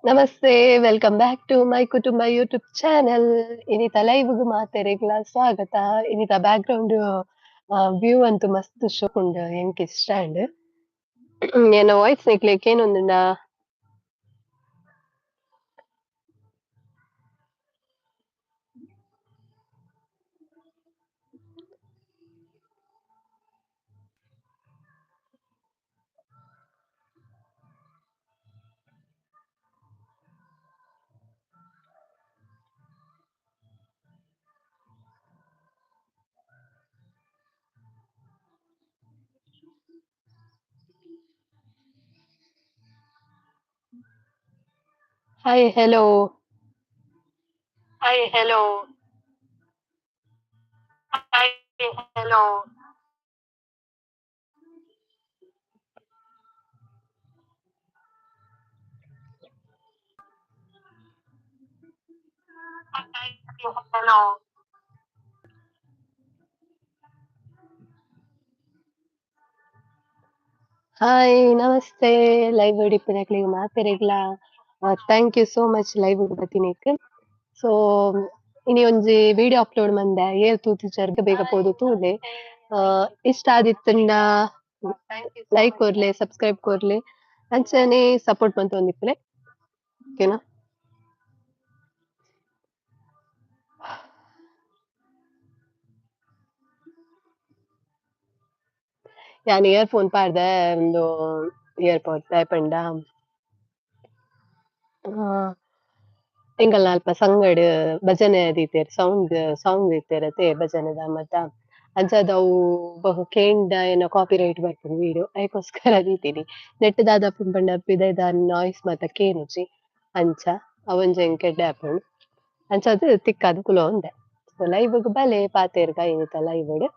Namaste, welcome back to my Kutumba YouTube channel. ಇನಿತ ಲೈವ್ಗ್ ಮಾತೆರೆಗ್ಲ ಸ್ವಾಗತ. ಇನಿತ ಬ್ಯಾಕ್ ಗ್ರೌಂಡ್ ವ್ಯೂ ಅಂತೂ ಮಸ್ತ್ ಶೋಕುಂಡು ಎಂಕ್ ಇಷ್ಟ ಆಂಡ್. ಎನ್ನ ವಾಯ್ಸ್ ನಿಕ್ಲೆಗ್ ಕೇನೊಂದುಂಡಾ? Hi, hello. Hi, hello. Hi, hello. Hello. Hi, ನಮಸ್ತೆ. ಲೈವ್ ಇಪ್ಪುನಕ್ಲೆಗ್ ಮಾತೆರೆಗ್ಲ thank you so much live ಬತ್ತಿನೆಕ್. So ಇನಿ ಒಂಜಿ ವಿಡಿಯೋ ಅಪ್ಲೋಡ್ ಮಂದೆ ಏರ್ ತೂತುಜರ್ ಬೇಗ ಪೋದು ತೂಲೆ. ಇಷ್ಟ ಆದಿತ್ತುಂಡ ಲೈಕ್ ಕೊರ್ಲೆ, ಸಬ್ಸ್ಕ್ರೈಬ್ ಕೊರ್ಲೆ, ಅಂಚನೆ ಸಪೋರ್ಟ್ ಮಂತೊಂದಿಪ್ಪುಲೆ. ಓಕೆನಾ? ಯಾನ್ ಇಯರ್ ಫೋನ್ ಪಾಡ್ದೆ ಉಂದು ಇಯರ್ ಪೋಡ್ ದಾಯೆ ಪಂಡ ಎಂಕಲ್ನ ಅಲ್ಪ ಸಂಗಡ್ ಭಜನೆ ದೀತೆರ್ ಸೌಂಡ್ ಸಾಂಗ್ ದೀತೆರ್ ಅತೆ ಭಜನೆದ ಮಾತ. ಅಂಚಾದ್ ಅವು ಬೊಕ ಕೇಂಡ ಎನ್ನ ಕಾಪಿ ರೈಟ್ ಬರ್ಪುಂಡು ವೀಡಿಯೋ ಐಕೋಸ್ಕರ ದೀತಿನಿ. ನೆಟ್ ದಾದ ಆಪುಂಡು ಪಂಡ ಪಿದಯ್ದ ನಾಯ್ಸ್ ಮಾತ ಕೇನುಜಿ ಅಂಚ ಅವೊಂಜಿ ಎಂಕ್ ಎಡ್ಡೆ ಆಪುಂಡು. ಅಂಚಾದ್ ತಿಕ್ಕಾದ್ ಕುಲೋಂದೆ. ಸೊ ಲೈವ್ ಗ್ ಬಲೆ ಪಾತೆರ್ಗ ಇನಿತ ಲೈವ್ ಡ್.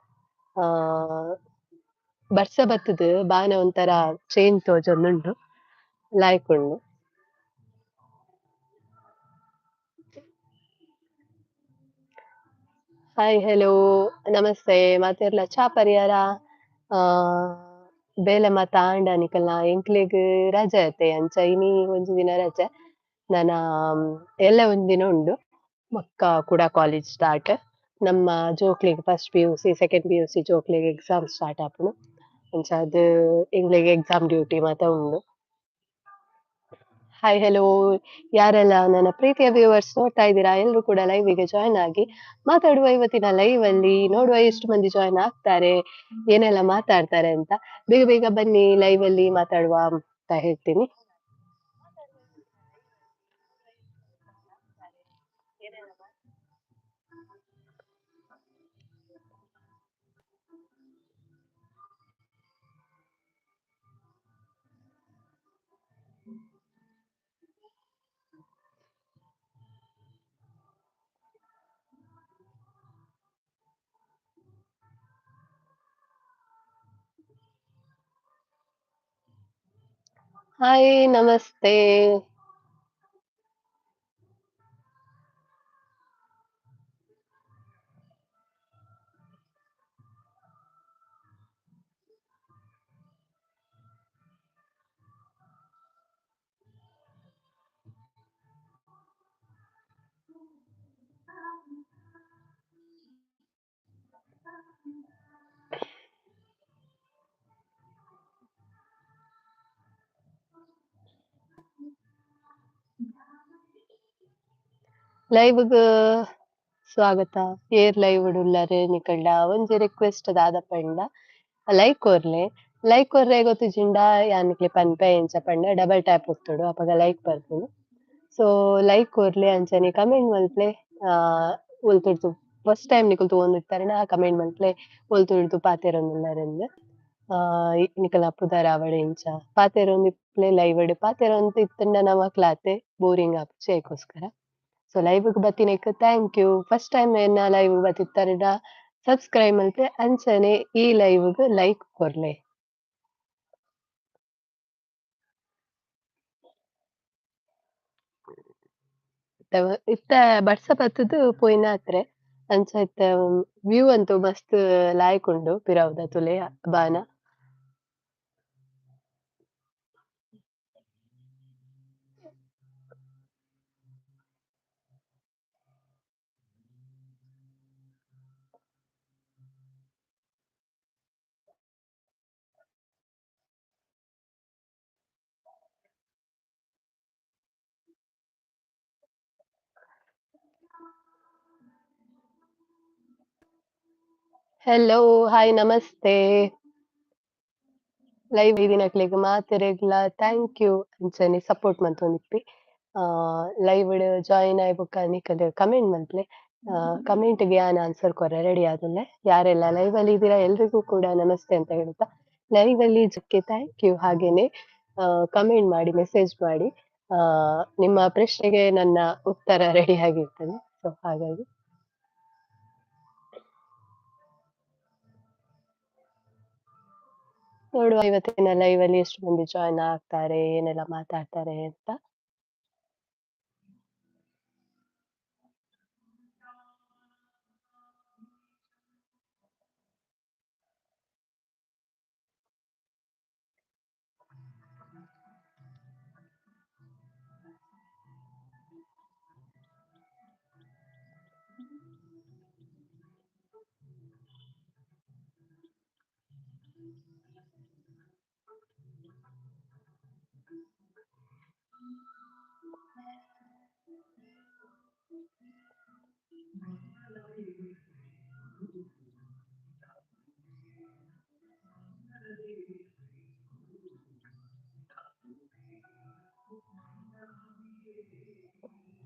ಬರ್ಸ ಬತ್ತುದು ಬಾನೆ ಒಂತರ ಚೇಂಜ್ ತೋಜೊಂದುಂಡು ಲಾಯ್ಕ್ ಉಂಡು. Hi, hello, namaste. ಮಾತೆರ್ಲ ಚಾ ಪರಿಯಾರ? ಬೇಲೆ ಮಾತ ಆಂಡ ನಿಕಲ್ನ? ಎಂಕ್ಲೆಗ್ ರಜೆ ಅತೆ ಅಂಚ ಇನಿ ಒಂಜಿ ದಿನ ರಜೆ. ನನ ಎಲ್ಲೆ ಒಂಜಿ ದಿನ ಉಂಡು. ಬೊಕ್ಕ ಕುಡ ಕಾಲೇಜ್ ಸ್ಟಾರ್ಟ್. ನಮ್ಮ ಜೋಕ್ಲೆಗ್ ಫಸ್ಟ್ ಪಿ.ಯು.ಸಿ, ಸೆಕೆಂಡ್ ಪಿ.ಯು.ಸಿ ಜೋಕ್ಲೆಗ್ ಎಕ್ಸಾಮ್ ಸ್ಟಾರ್ಟ್ ಆಪುಂಡು. ಅಂಚಾದ್ ಎಂಕ್ಲೆಗ್ ಎಕ್ಸಾಮ್ ಡ್ಯೂಟಿ ಮಾತ ಉಂಡು. Hi, hello. ಯಾರೆಲ್ಲ ನನ್ನ ಪ್ರೀತಿಯ ವ್ಯೂವರ್ಸ್ ನೋಡ್ತಾ ಇದ್ದೀರಾ ಎಲ್ಲರೂ ಕೂಡ ಲೈವ್ ಗೆ ಜಾಯಿನ್ ಆಗಿ ಮಾತಾಡುವ. ಇವತ್ತಿನ ಲೈವ್ ಅಲ್ಲಿ ನೋಡುವ ಎಷ್ಟು ಮಂದಿ ಜಾಯಿನ್ ಆಗ್ತಾರೆ, ಏನೆಲ್ಲ ಮಾತಾಡ್ತಾರೆ ಅಂತ. ಬೇಗ ಬೇಗ ಬನ್ನಿ ಲೈವ್ ಅಲ್ಲಿ ಮಾತಾಡುವ ಅಂತ ಹೇಳ್ತೀನಿ. ಹಾಯ್, ನಮಸ್ತೆ. ಲೈವ್ ಗ್ ಸ್ವಾಗತ. ಏರ್ ಲೈವ್ ಉಲ್ಲರ್ ನಿಕಲ್ಡ ಒಂಜಿ ರಿಕ್ವೆಸ್ಟ್ ದಾದ ಪಂಡ ಲೈಕ್ ಕೊರ್ಲೆ. ಲೈಕ್ ಕೊರ್ರೆ ಗೊತ್ತುಜಿಂಡ ಯಾನ್ ನಿಕ್ಲೆ ಪನ್ಪೆ ಎಂಚ ಪಂಡ ಡಬಲ್ ಟ್ಯಾಪ್ ಒತ್ತೊಡು ಅಪಗ ಲೈಕ್ ಬರ್ಪುಂಡು. ಸೊ ಲೈಕ್ ಕೊರ್ಲೆ ಅಂಚನೆ ಕಮೆಂಟ್ ಮಲ್ಪ್ಲೆ. ಒಲ್ತುರ್ದು ಫಸ್ಟ್ ಟೈಮ್ ನಿಕುಲು ತೂವೊಂದಿತ್ತರ್ಂಡ ಕಮೆಂಟ್ ಮಲ್ಪ್ಲೆ ಒಲ್ತುರ್ದು ಪಾತೆರೊಂದುಲ್ಲರೆಂದ್. ನಿಕಲ್ನ ಪುದರ್ ಆವಡ್ ಇಂಚ ಪಾತೆರೊಂದಿಪ್ಪುಲೆ ಲೈವ್ ಡ್ ಪಾತೆರೊಂದು ಇತ್ತುಂಡ ನಮಕ್ಲಾತೆ ಬೋರಿಂಗ್ ಆಪುಜಿ ಐಕೋಸ್ಕರ. ಸೊ ಲೈವ್ ಗ್ ಬತ್ತಿನೆಕ್ thank you. First time ಎನ್ನ ಲೈವ್ ಗ್ ಬತ್ತಿತ್ತರ್ಂಡ ಸಬ್ಸ್ಕ್ರೈಬ್ ಮಲ್ತೆ ಅಂಚನೆ ಈ ಲೈವ್ ಗ್ ಲೈಕ್ ಕೊರ್ಲೆ. ಇತ್ತೆ ಬರ್ಸ ಬತ್ತುದು ಪೋಯಿನಾತ್ರೆ ಅಂಚ ಇತ್ತೆ ವ್ಯೂ ಅಂತೂ ಮಸ್ತ್ ಲಾಯ್ಕ್ ಉಂಡು ಪಿರವುದ ತೂಲೆ ಬಾನ. ಹೆಲೋ, ಹಾಯ್, ನಮಸ್ತೆ. ಲೈವ್ ಇದಿನಕ್ಲೆಗ್ ಮಾತೆರೆಗ್ಲಾ thank you ಅಂಚನೆ ಸಪೋರ್ಟ್ ಮಂತೊಂದಿಪ್ಪಿ. ಲೈವ್ ಜಾಯಿನ್ ಆಯಿ ಬೊಕ್ಕ ನಿಕಲ್ ಕಮೆಂಟ್ ಮಲ್ಪುಲೆ. ಕಮೆಂಟ್ ಗೆ ಯಾನ್ ಆನ್ಸರ್ ಕೊರ್ರೆ ರೆಡಿ ಆದುಲ್ಲೆ. ಯಾರೆಲ್ಲ ಲೈವ್ ಅಲ್ಲಿ ಇದ್ದೀರಾ ಎಲ್ರಿಗೂ ಕೂಡ ನಮಸ್ತೆ ಅಂತ ಹೇಳ್ತಾ, ಲೈವ್ ಅಲ್ಲಿ ಜಕ್ಕೆ thank you. ಹಾಗೇನೆ ಕಮೆಂಟ್ ಮಾಡಿ, ಮೆಸೇಜ್ ಮಾಡಿ. ನಿಮ್ಮ ಪ್ರಶ್ನೆಗೆ ನನ್ನ ಉತ್ತರ ರೆಡಿ ಆಗಿರ್ತದೆ. ಸೊ ಹಾಗಾಗಿ ನೋಡುವ ಇವತ್ತಿನ ಲೈವ್ ಅಲ್ಲಿ ಎಷ್ಟು ಮಂದಿ ಜಾಯಿನ್ ಆಗ್ತಾರೆ, ಏನೆಲ್ಲ ಮಾತಾಡ್ತಾರೆ ಅಂತ.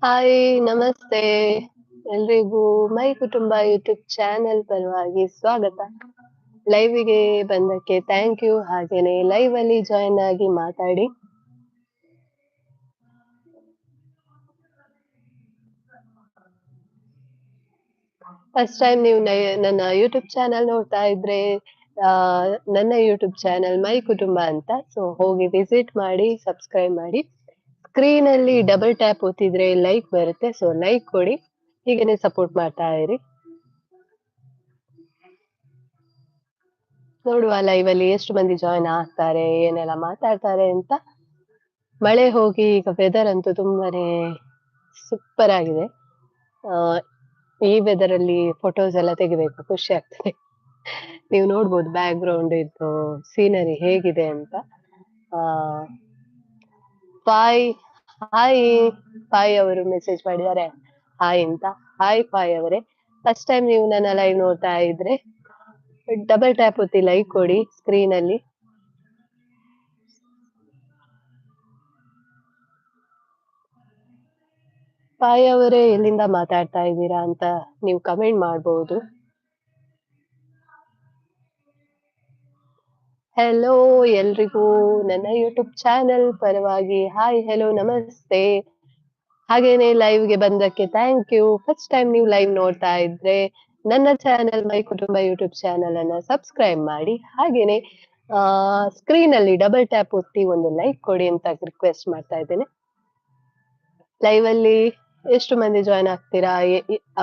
ಹಾಯ್, ನಮಸ್ತೆ ಎಲ್ರಿಗೂ. ಮೈ ಕುಟುಂಬ ಯೂಟ್ಯೂಬ್ ಚಾನೆಲ್ ಪರವಾಗಿ ಸ್ವಾಗತ. ಲೈವಿಗೆ ಬಂದಕ್ಕೆ thank you. ಹಾಗೇನೆ ಲೈವ್ ಅಲ್ಲಿ ಜಾಯಿನ್ ಆಗಿ ಮಾತಾಡಿ. ಫಸ್ಟ್ ಟೈಮ್ ನೀವು ನನ್ನ ಯೂಟ್ಯೂಬ್ ಚಾನೆಲ್ ನೋಡ್ತಾ ಇದ್ರೆ, ನನ್ನ ಯೂಟ್ಯೂಬ್ ಚಾನೆಲ್ ಮೈ ಕುಟುಂಬ ಅಂತ, ಸೊ ಹೋಗಿ ವಿಸಿಟ್ ಮಾಡಿ, ಸಬ್ಸ್ಕ್ರೈಬ್ ಮಾಡಿ. ಸ್ಕ್ರೀನ್ ಅಲ್ಲಿ ಡಬಲ್ ಟ್ಯಾಪ್ ಒತ್ತಿದ್ರೆ ಲೈಕ್ ಬರುತ್ತೆ, ಸೊ ಲೈಕ್ ಕೊಡಿ. ಹೀಗೇನೆ ಸಪೋರ್ಟ್ ಮಾಡ್ತಾ ಇರಿ. ನೋಡುವ ಲೈವ್ ಅಲ್ಲಿ ಎಷ್ಟು ಮಂದಿ ಜಾಯಿನ್ ಆಗ್ತಾರೆ, ಏನೆಲ್ಲ ಮಾತಾಡ್ತಾರೆ ಅಂತ. ಮಳೆ ಹೋಗಿ ಈಗ ವೆದರ್ ಅಂತೂ ತುಂಬಾನೇ ಸೂಪರ್ ಆಗಿದೆ. ಈ ವೆದರ್ ಅಲ್ಲಿ ಫೋಟೋಸ್ ಎಲ್ಲ ತೆಗಿಬೇಕು, ಖುಷಿ ಆಗ್ತದೆ. ನೀವು ನೋಡ್ಬೋದು ಬ್ಯಾಕ್ ಗ್ರೌಂಡ್ ಇದ್ದು ಸೀನರಿ ಹೇಗಿದೆ ಅಂತ. ಪಾಯ್, ಹಾಯ್ ಪಾಯ್ ಅವರು ಮೆಸೇಜ್ ಮಾಡಿದ್ದಾರೆ ಹಾಯ್ ಅಂತ. ಹಾಯ್ ಪಾಯ್ ಅವರೇ, ಫಸ್ಟ್ ಟೈಮ್ ನೀವು ನನ್ನ ಲೈವ್ ನೋಡ್ತಾ ಇದ್ರೆ ಡಬಲ್ ಟ್ಯಾಪ್ ಒತ್ತಿ ಲೈಕ್ ಕೊಡಿ ಸ್ಕ್ರೀನ್ ಅಲ್ಲಿ. ಪಾಯ್ ಅವರೇ ಎಲ್ಲಿಂದ ಮಾತಾಡ್ತಾ ಇದ್ದೀರಾ ಅಂತ ನೀವು ಕಮೆಂಟ್ ಮಾಡ್ಬೋದು. ಹೆಲೋ ಎಲ್ರಿಗೂ ನನ್ನ ಯೂಟ್ಯೂಬ್ ಚಾನೆಲ್ ಪರವಾಗಿ ಹಾಯ್, ಹೆಲೋ, ನಮಸ್ತೆ. ಹಾಗೇನೆ ಲೈವ್ಗೆ ಬಂದಕ್ಕೆ thank you. First time ನೀವು ಲೈವ್ ನೋಡ್ತಾ ಇದ್ರೆ ನನ್ನ ಚಾನೆಲ್ ಮೈ ಕುಟುಂಬ ಯೂಟ್ಯೂಬ್ ಚಾನೆಲ್ ಅನ್ನ ಸಬ್ಸ್ಕ್ರೈಬ್ ಮಾಡಿ. ಹಾಗೇನೆ ಸ್ಕ್ರೀನ್ ಅಲ್ಲಿ ಡಬಲ್ ಟ್ಯಾಪ್ ಒತ್ತಿ ಒಂದು ಲೈಕ್ ಕೊಡಿ ಅಂತ ರಿಕ್ವೆಸ್ಟ್ ಮಾಡ್ತಾ ಇದ್ದೇನೆ. ಲೈವ್ ಅಲ್ಲಿ ಎಷ್ಟು ಮಂದಿ ಜಾಯಿನ್ ಆಗ್ತೀರಾ,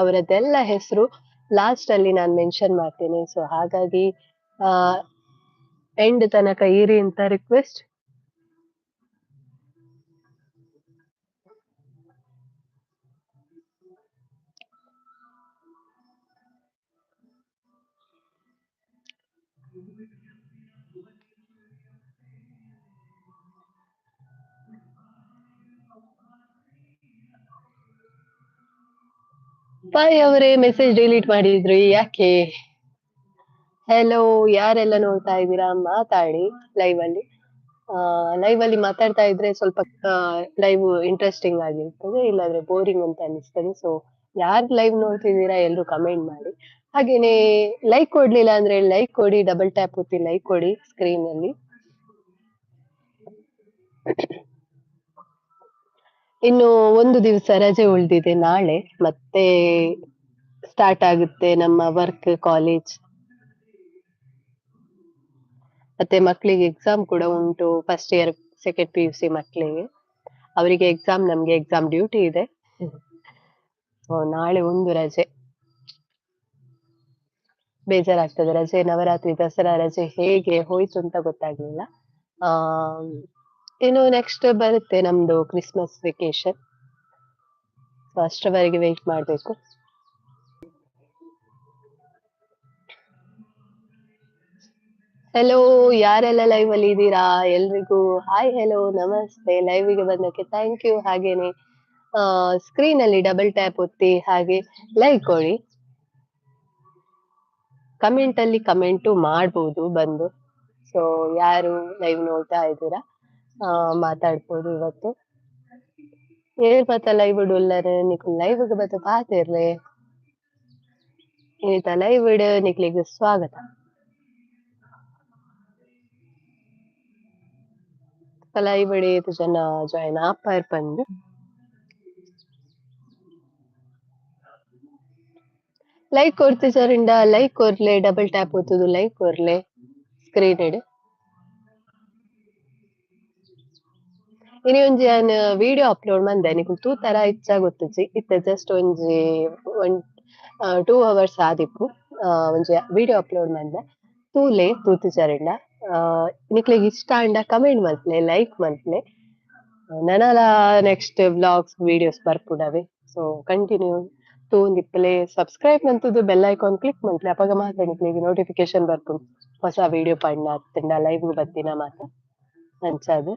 ಅವರದ್ದೆಲ್ಲ ಹೆಸರು ಲಾಸ್ಟ್ ಅಲ್ಲಿ ನಾನು ಮೆನ್ಷನ್ ಮಾಡ್ತೇನೆ. ಸೊ ಹಾಗಾಗಿ ಎಂಡ್ ತನಕ ಇರಿ ಅಂತ ರಿಕ್ವೆಸ್ಟ್. ಪಾಯ್ ಅವರೇ ಮೆಸೇಜ್ ಡಿಲೀಟ್ ಮಾಡಿದ್ರು ಯಾಕೆ? ಹೆಲೋ, ಯಾರೆಲ್ಲ ನೋಡ್ತಾ ಇದ್ದೀರಾ ಮಾತಾಡಿ ಲೈವ್ ಅಲ್ಲಿ. ಲೈವ್ ಅಲ್ಲಿ ಮಾತಾಡ್ತಾ ಇದ್ರೆ ಸ್ವಲ್ಪ ಲೈವ್ ಇಂಟ್ರೆಸ್ಟಿಂಗ್ ಆಗಿರ್ತದೆ, ಇಲ್ಲಾಂದ್ರೆ ಬೋರಿಂಗ್ ಅಂತ ಅನಿಸ್ತದೆ. ಸೊ ಯಾರ್ ಲೈವ್ ನೋಡ್ತಿದ್ದೀರಾ ಎಲ್ರು ಕಮೆಂಟ್ ಮಾಡಿ. ಹಾಗೇನೆ ಲೈಕ್ ಕೊಡ್ಲಿಲ್ಲ ಅಂದ್ರೆ ಲೈಕ್ ಕೊಡಿ, ಡಬಲ್ ಟ್ಯಾಪ್ ಒತ್ತಿ ಲೈಕ್ ಕೊಡಿ ಸ್ಕ್ರೀನ್ ಅಲ್ಲಿ. ಇನ್ನು ಒಂದು ದಿವಸ ರಜೆ ಉಳಿದಿದೆ, ನಾಳೆ ಮತ್ತೆ ಸ್ಟಾರ್ಟ್ ಆಗುತ್ತೆ ನಮ್ಮ ವರ್ಕ್, ಕಾಲೇಜ್. ಮತ್ತೆ ಮಕ್ಕಳಿಗೆ ಎಕ್ಸಾಮ್ ಕೂಡ ಉಂಟು. First year, second P U C ಮಕ್ಕಳಿಗೆ, ಅವರಿಗೆ ಎಕ್ಸಾಮ್, ನಮ್ಗೆ ಎಕ್ಸಾಮ್ ಡ್ಯೂಟಿ ಇದೆ. ಸೊ ನಾಳೆ ಒಂದು ರಜೆ, ಬೇಜಾರಾಗ್ತದೆ ರಜೆ. ನವರಾತ್ರಿ, ದಸರಾ ರಜೆ ಹೇಗೆ ಹೋಯ್ತು ಅಂತ ಗೊತ್ತಾಗ್ಲಿಲ್ಲ. ಇನ್ನು ನೆಕ್ಸ್ಟ್ ಬರುತ್ತೆ ನಮ್ದು ಕ್ರಿಸ್ಮಸ್ ವೆಕೇಶನ್. ಸೊ ಅಷ್ಟರವರೆಗೆ ವೆಯ್ಟ್ ಮಾಡ್ಬೇಕು. ಹೆಲೋ, ಯಾರೆಲ್ಲ ಲೈವ್ ಅಲ್ಲಿ ಇದ್ದೀರಾ ಎಲ್ರಿಗೂ ಹಾಯ್, ಹೆಲೋ, ನಮಸ್ತೆ. ಲೈವ್ ಗೆ ಬಂದಕ್ಕೆ thank you. ಹಾಗೇನೆ ಸ್ಕ್ರೀನ್ ಅಲ್ಲಿ ಡಬಲ್ ಟ್ಯಾಪ್ ಒತ್ತಿ ಹಾಗೆ ಲೈಕ್ ಕೊಡಿ. ಕಮೆಂಟ್ ಅಲ್ಲಿ ಕಮೆಂಟು ಮಾಡ್ಬೋದು ಬಂದು. ಸೊ ಯಾರು ಲೈವ್ ನೋಡ್ತಾ ಇದ್ದೀರಾ ಮಾತಾಡ್ಬೋದು ಇವತ್ತು. ಏರ್ ಬತ್ತ ಲೈವ್ ಉಲ್ಲರ್ ನಿಕುಲ್ ಲೈವ್ ಬತ್ತ ಪಾತೆರ್ಲೆ. ಇನಿತ ಲೈವ್ ನಿಕ್ಲೆಗ್ ಸ್ವಾಗತ. ಲೈವ್ ಏತ್ ಜನ ಜಾಯಿನ್ ಆಪರ್ ಪಂದ್. ಲೈಕ್ ಕೊರ್ತಿಜಾರಿಂಡ ಲೈಕ್ ಕೊರ್ಲೆ, ಡಬಲ್ ಟ್ಯಾಪ್ ಒತ್ತುದು ಲೈಕ್ ಕೊರ್ಲೆ ಸ್ಕ್ರೀನ್ ಇಡ್. ಇನಿ ಒಂಜಿ ಯಾನ್ ವಿಡಿಯೋ ಅಪ್ಲೋಡ್ ಮಂದೆ ನಿಕುಲು ತೂತರ ಇಚ್ಚ ಗೊತ್ತುಜಿ. ಇತ್ತೆ ಜಸ್ಟ್ ಒಂಜಿ ಒನ್ 2 ಅವರ್ಸ್ ಆದಿಪ್ಪು ಒಂಜಿ ವಿಡಿಯೋ ಅಪ್ಲೋಡ್ ಮಂದೆ ತೂಲೆ ತೂತಿಜಾರಿಂಡ. ನಿಕ್ಲೆಗ್ ಇಷ್ಟ ಆಂಡ ಕಮೆಂಟ್ ಮಲ್ಪಲೆ, ಲೈಕ್ ಮಲ್ಪಲೆ. ನನಲ ನೆಕ್ಸ್ಟ್ ವ್ಲಾಗ್ಸ್ ವಿಡಿಯೋಸ್ ಬರ್ಪುಡವೆ. ಸೊ ಕಂಟಿನ್ಯೂ ತೂಂದಿಪ್ಪಲೆ, ಸಬ್ಸ್ಕ್ರೈಬ್ ಮಂತುದು ಬೆಲ್ ಐಕಾನ್ ಕ್ಲಿಕ್ ಮಲ್ಪಲೆ. ಅಪಗ ಮಾತ್ರ ನಿಕ್ಲೆಗ್ ನೋಟಿಫಿಕೇಶನ್ ಬರ್ಪುಂಡು ಹೊಸ ವಿಡಿಯೋ ಪಾಡ್ನ ಅತ್ತಂಡ ಲೈವ್ ಬತ್ತಿನ ಮಾತ ಅಂಚಾದ್.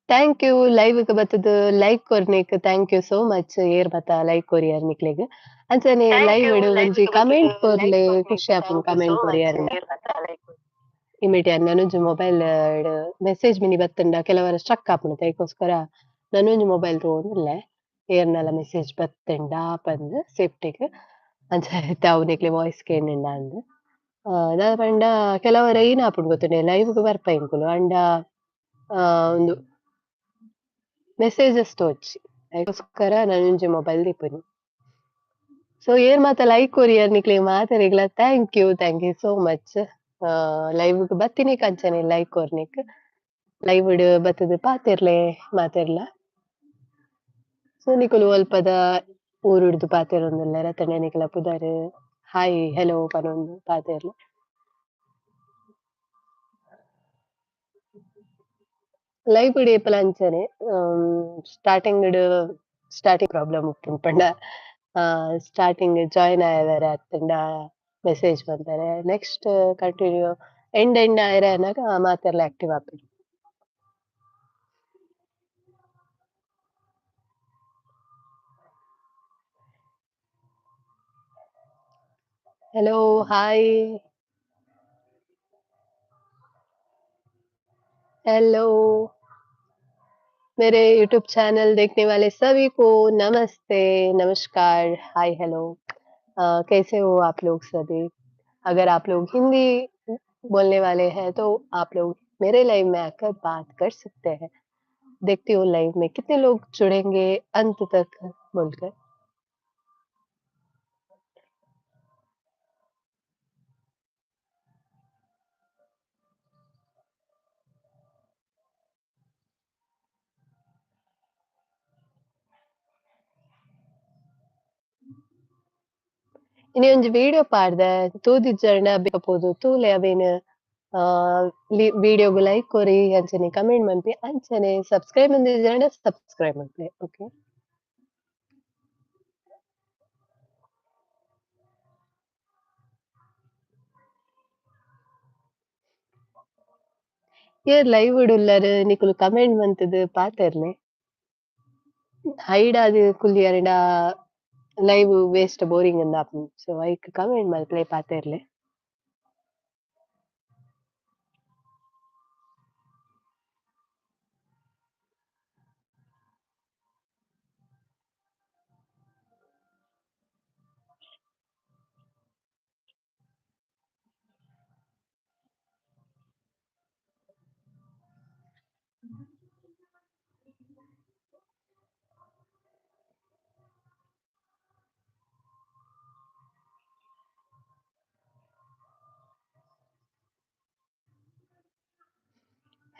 Thank you live ಗ್ ಬತ್ತುದು like ಕೊರ್ನೆಕ್ thank you so much. ಏರ್ ಬತ್ತ ಲೈಕ್ ಕೊರಿಯರ್ ನಿಕ್ಲೆಗ್. ಅಂಚನೆ thank live you ಡ್ ಲೈವ್ ಒಂಜಿ ಗ್ ಬತ್ತುದು ಕಮೆಂಟ್ ಲೈಕ್ ಕೊರ್ಲೆ, ಕೊರ್ನೆಕ್ ಖುಷಿ ಆಪುಂಡು thank you so comment much. Courier. ಏರ್ ಬತ್ತ ಲೈಕ್ ಇಮಿಡಿಯೇಟ್ ನನೊಂಜಿ ಮೊಬೈಲ್ ಮೆಸೇಜ್ ಮಿನಿ ಬತ್ತುಂಡ ಕೆಲವರ ಸ್ಟ್ರಕ್ ಆಪುಂಡು ಐಕೋಸ್ಕರ ನನೊಂಜಿ ಮೊಬೈಲ್ ತಗೊಂಡುಲ್ಲೆ ಏರ್ನಲ ಮೆಸೇಜ್ ಬತ್ತುಂಡ ಪಂದ್ ಸೇಫ್ಟಿಗ್ ಅಂಚ ಅವು ನಿಕ್ಲೆ ವಾಯ್ಸ್ ಕೇಂಡ ಅಂದ್. ದಾದ ಪಂಡ ಕೆಲವರ ಏನ್ ಆಪುಂಡು ಗೊತ್ತುಂಡೆ ಲೈವ್ ಗ್ ಬರ್ಪ ಎಂಕುಲು ಆಂಡ ಉಂದು ಮೆಸೇಜಸ್ ತೋಜಿ ಐಕೋಸ್ಕರ ನನೊಂಜಿ ಮೊಬೈಲ್ ದೀಪುನಿ. ಸೊ ಏರ್ ಮಾತ ಲೈಕ್ ಕೊರಿಯರ್ ನಿಕ್ಲೆಗ್ ಮಾತೆರೆಗ್ಲ thank you, thank you so much. Live ಗ್ ಬತ್ತಿನೆಕ್ ಅಂಚನೆ ಲೈಕ್ ಕೊರ್ನೆಕ್. ಲೈವ್ ಡ್ ಬತ್ತುದು ಪಾತೆರ್ಲೆ ಮಾತೆರ್ಲ. ಸೊ ನಿಕುಲು ಒಲ್ಪದ ಊರುಡ್ದು ಪಾತೆರೊಂದುಲ್ಲೆರ್ ಅತ್ತಂಡ ನಿಕಲ್ನ ಪುದರ್ ಹಾಯ್ ಹೆಲೋ ಪನೊಂದು ಪಾತೆರ್ಲೆ. ಲೈವ್ ಡ್ ಏಪಲ ಅಂಚನೆ ಸ್ಟಾರ್ಟಿಂಗ್ ಡ್ ಸ್ಟಾರ್ಟಿಂಗ್ ಪ್ರಾಬ್ಲಮ್ ಉಪ್ಪುಂಡು ಪಂಡ ಸ್ಟಾರ್ಟಿಂಗ್ ಜಾಯಿನ್ ಆಯೆರೆ ಅತ್ತಂಡ ಮೆಸೇಜ್ ಮಲ್ಪೆರೆ ನೆಕ್ಸ್ಟ್ ಕಂಟಿನ್ಯೂ ಎಂಡ್ ಎಂಡ್ ಆಯೆರೆ ಆನಗ ಮಾತೆರ್ಲ ಆಕ್ಟಿವ್ ಆಪೆರ್. Hello hi. Hello. मेरे यूट्यूब चैनल देखने वाले सभी को नमस्ते, नमस्कार, हाय हेलो। कैसे हो आप लोग सभी? अगर आप लोग हिंदी बोलने वाले हैं तो आप लोग मेरे लाइव में आकर बात कर सकते हैं। देखती हूँ लाइव में कितने लोग जुड़ेंगे अंत तक बोलकर। ಇನಿ ಒಂಜಿ ವಿಡಿಯೋ ಪಾಡ್ದೆ ತೂದಿಜ್ಜಾಂಡ ಬೇಗ ಪೋದು ತೂಲೆ ಅವೇನ್ ವಿಡಿಯೋಗ್ ಲೈಕ್ ಕೊರಿ ಅಂಚನೆ ಕಮೆಂಟ್ ಮನ್ಪಿ ಅಂಚನೆ ಸಬ್ಸ್ಕ್ರೈಬ್ ಮಂದಿಜ್ಜಾಂಡ ಸಬ್ಸ್ಕ್ರೈಬ್ ಮನ್ಪಿ ಓಕೆ. ಏರ್ ಲೈವ್ ಡ್ ಉಲ್ಲರ್ ನಿಕುಲು ಕಮೆಂಟ್ ಮಂತುದು ಪಾತೆರ್ಲೆ. ಹೈಡ್ ಆದ್ ಕುಲ್ಲಿಯೆರ್ಡ ಲೈವ್ ವೇಸ್ಟ್ ಬೋರಿಂಗ್ ಅಂದ್ ಆಪುಂಡು ಸೊ ಐಕ್ ಕಮೆಂಟ್ ಮಲ್ಪಲೆ ಪಾತೆರ್ಲೆ.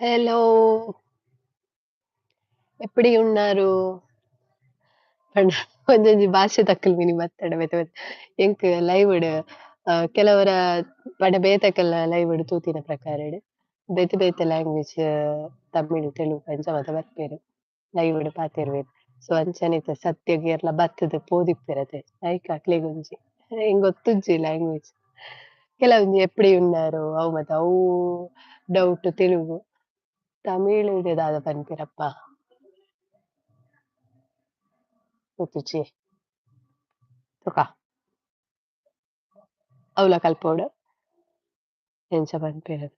ಹಲೋ. ಎಪ್ಪಡಿ ಉನ್ನಾರು? ಪಂಡ ಒಂಜೊಂಜಿ ಭಾಷೆ ತಕ್ಕಲ್ ಮಿನಿ ಬತ್ತಡ ಬೇತೆ ಬೇತೆ ಎಂಕ್ ಲೈವ್ ಡ್ ಕೆಲವರ ಪಂಡ ಬೇತೆಕಲ್ನ ಲೈವ್ ಡ್ ತೂತಿನ ಪ್ರಕಾರಡ್ ಬೇತೆ ಬೇತೆ ಲ್ಯಾಂಗ್ವೇಜ್ ತಮಿಳ್ ತೆಲುಗು ಅಂಚ ಮಾತ ಬರ್ಪೆರ್ ಲೈವ್ ಡ್ ಪಾತೆರುವೆರ್. ಸೊ ಅಂಚನೆ ಇತ್ತೆ ಸತ್ಯಗ್ ಏರ್ಲ ಬತ್ತುದು ಪೋದಿಪ್ಪೆರತೆ ಐಕ್ ಅಕ್ಲೆಗ್ ಒಂಜಿ ಎಂಕ್ ಗೊತ್ತುಜ್ಜಿ ಲ್ಯಾಂಗ್ವೇಜ್ ಕೆಲವೊಂಜಿ ಎಪ್ಪಡಿ ಉನ್ನಾರು ಅವು ಮಾತ ಅವು ಡೌಟ್ ತೆಲುಗು ತಮಿಳ್ ದಾದ ಪನ್ಪೆರಪ್ಪ ಗೊತ್ತುಜ್ಜಿ ತುಕ ಅವ್ಲ ಕಲ್ಪೊಡು ಎಂಚ ಪನ್ಪೆರ್.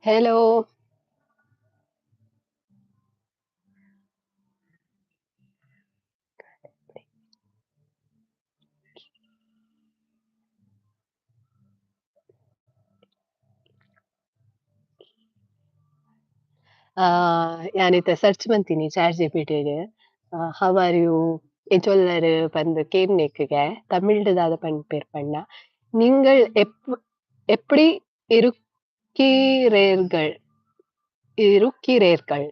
ಹೆಲೋ. ಯಾನಿತ್ತೆ ಸರ್ಚ್ ಮಂತಿನಿ ಚಾಟ್ ಜಿಪಿಟಿಡ್ how are you ಎಂಚೊಲ್ಲರ್ ಪಂದ್ ಕೇನ್ನೆಕ್ಗೆ ತಮಿಳ್ಡ್ ದಾದ ಪನ್ಪೆರ್ ಪಂಡ ನಿಂಗಳ್ ಎಪ್ಪಡಿ ಇರುಕ್ಕಿರೇರ್ಗಳ್ ಇರುಕ್ಕಿರೇರ್ಗಳ್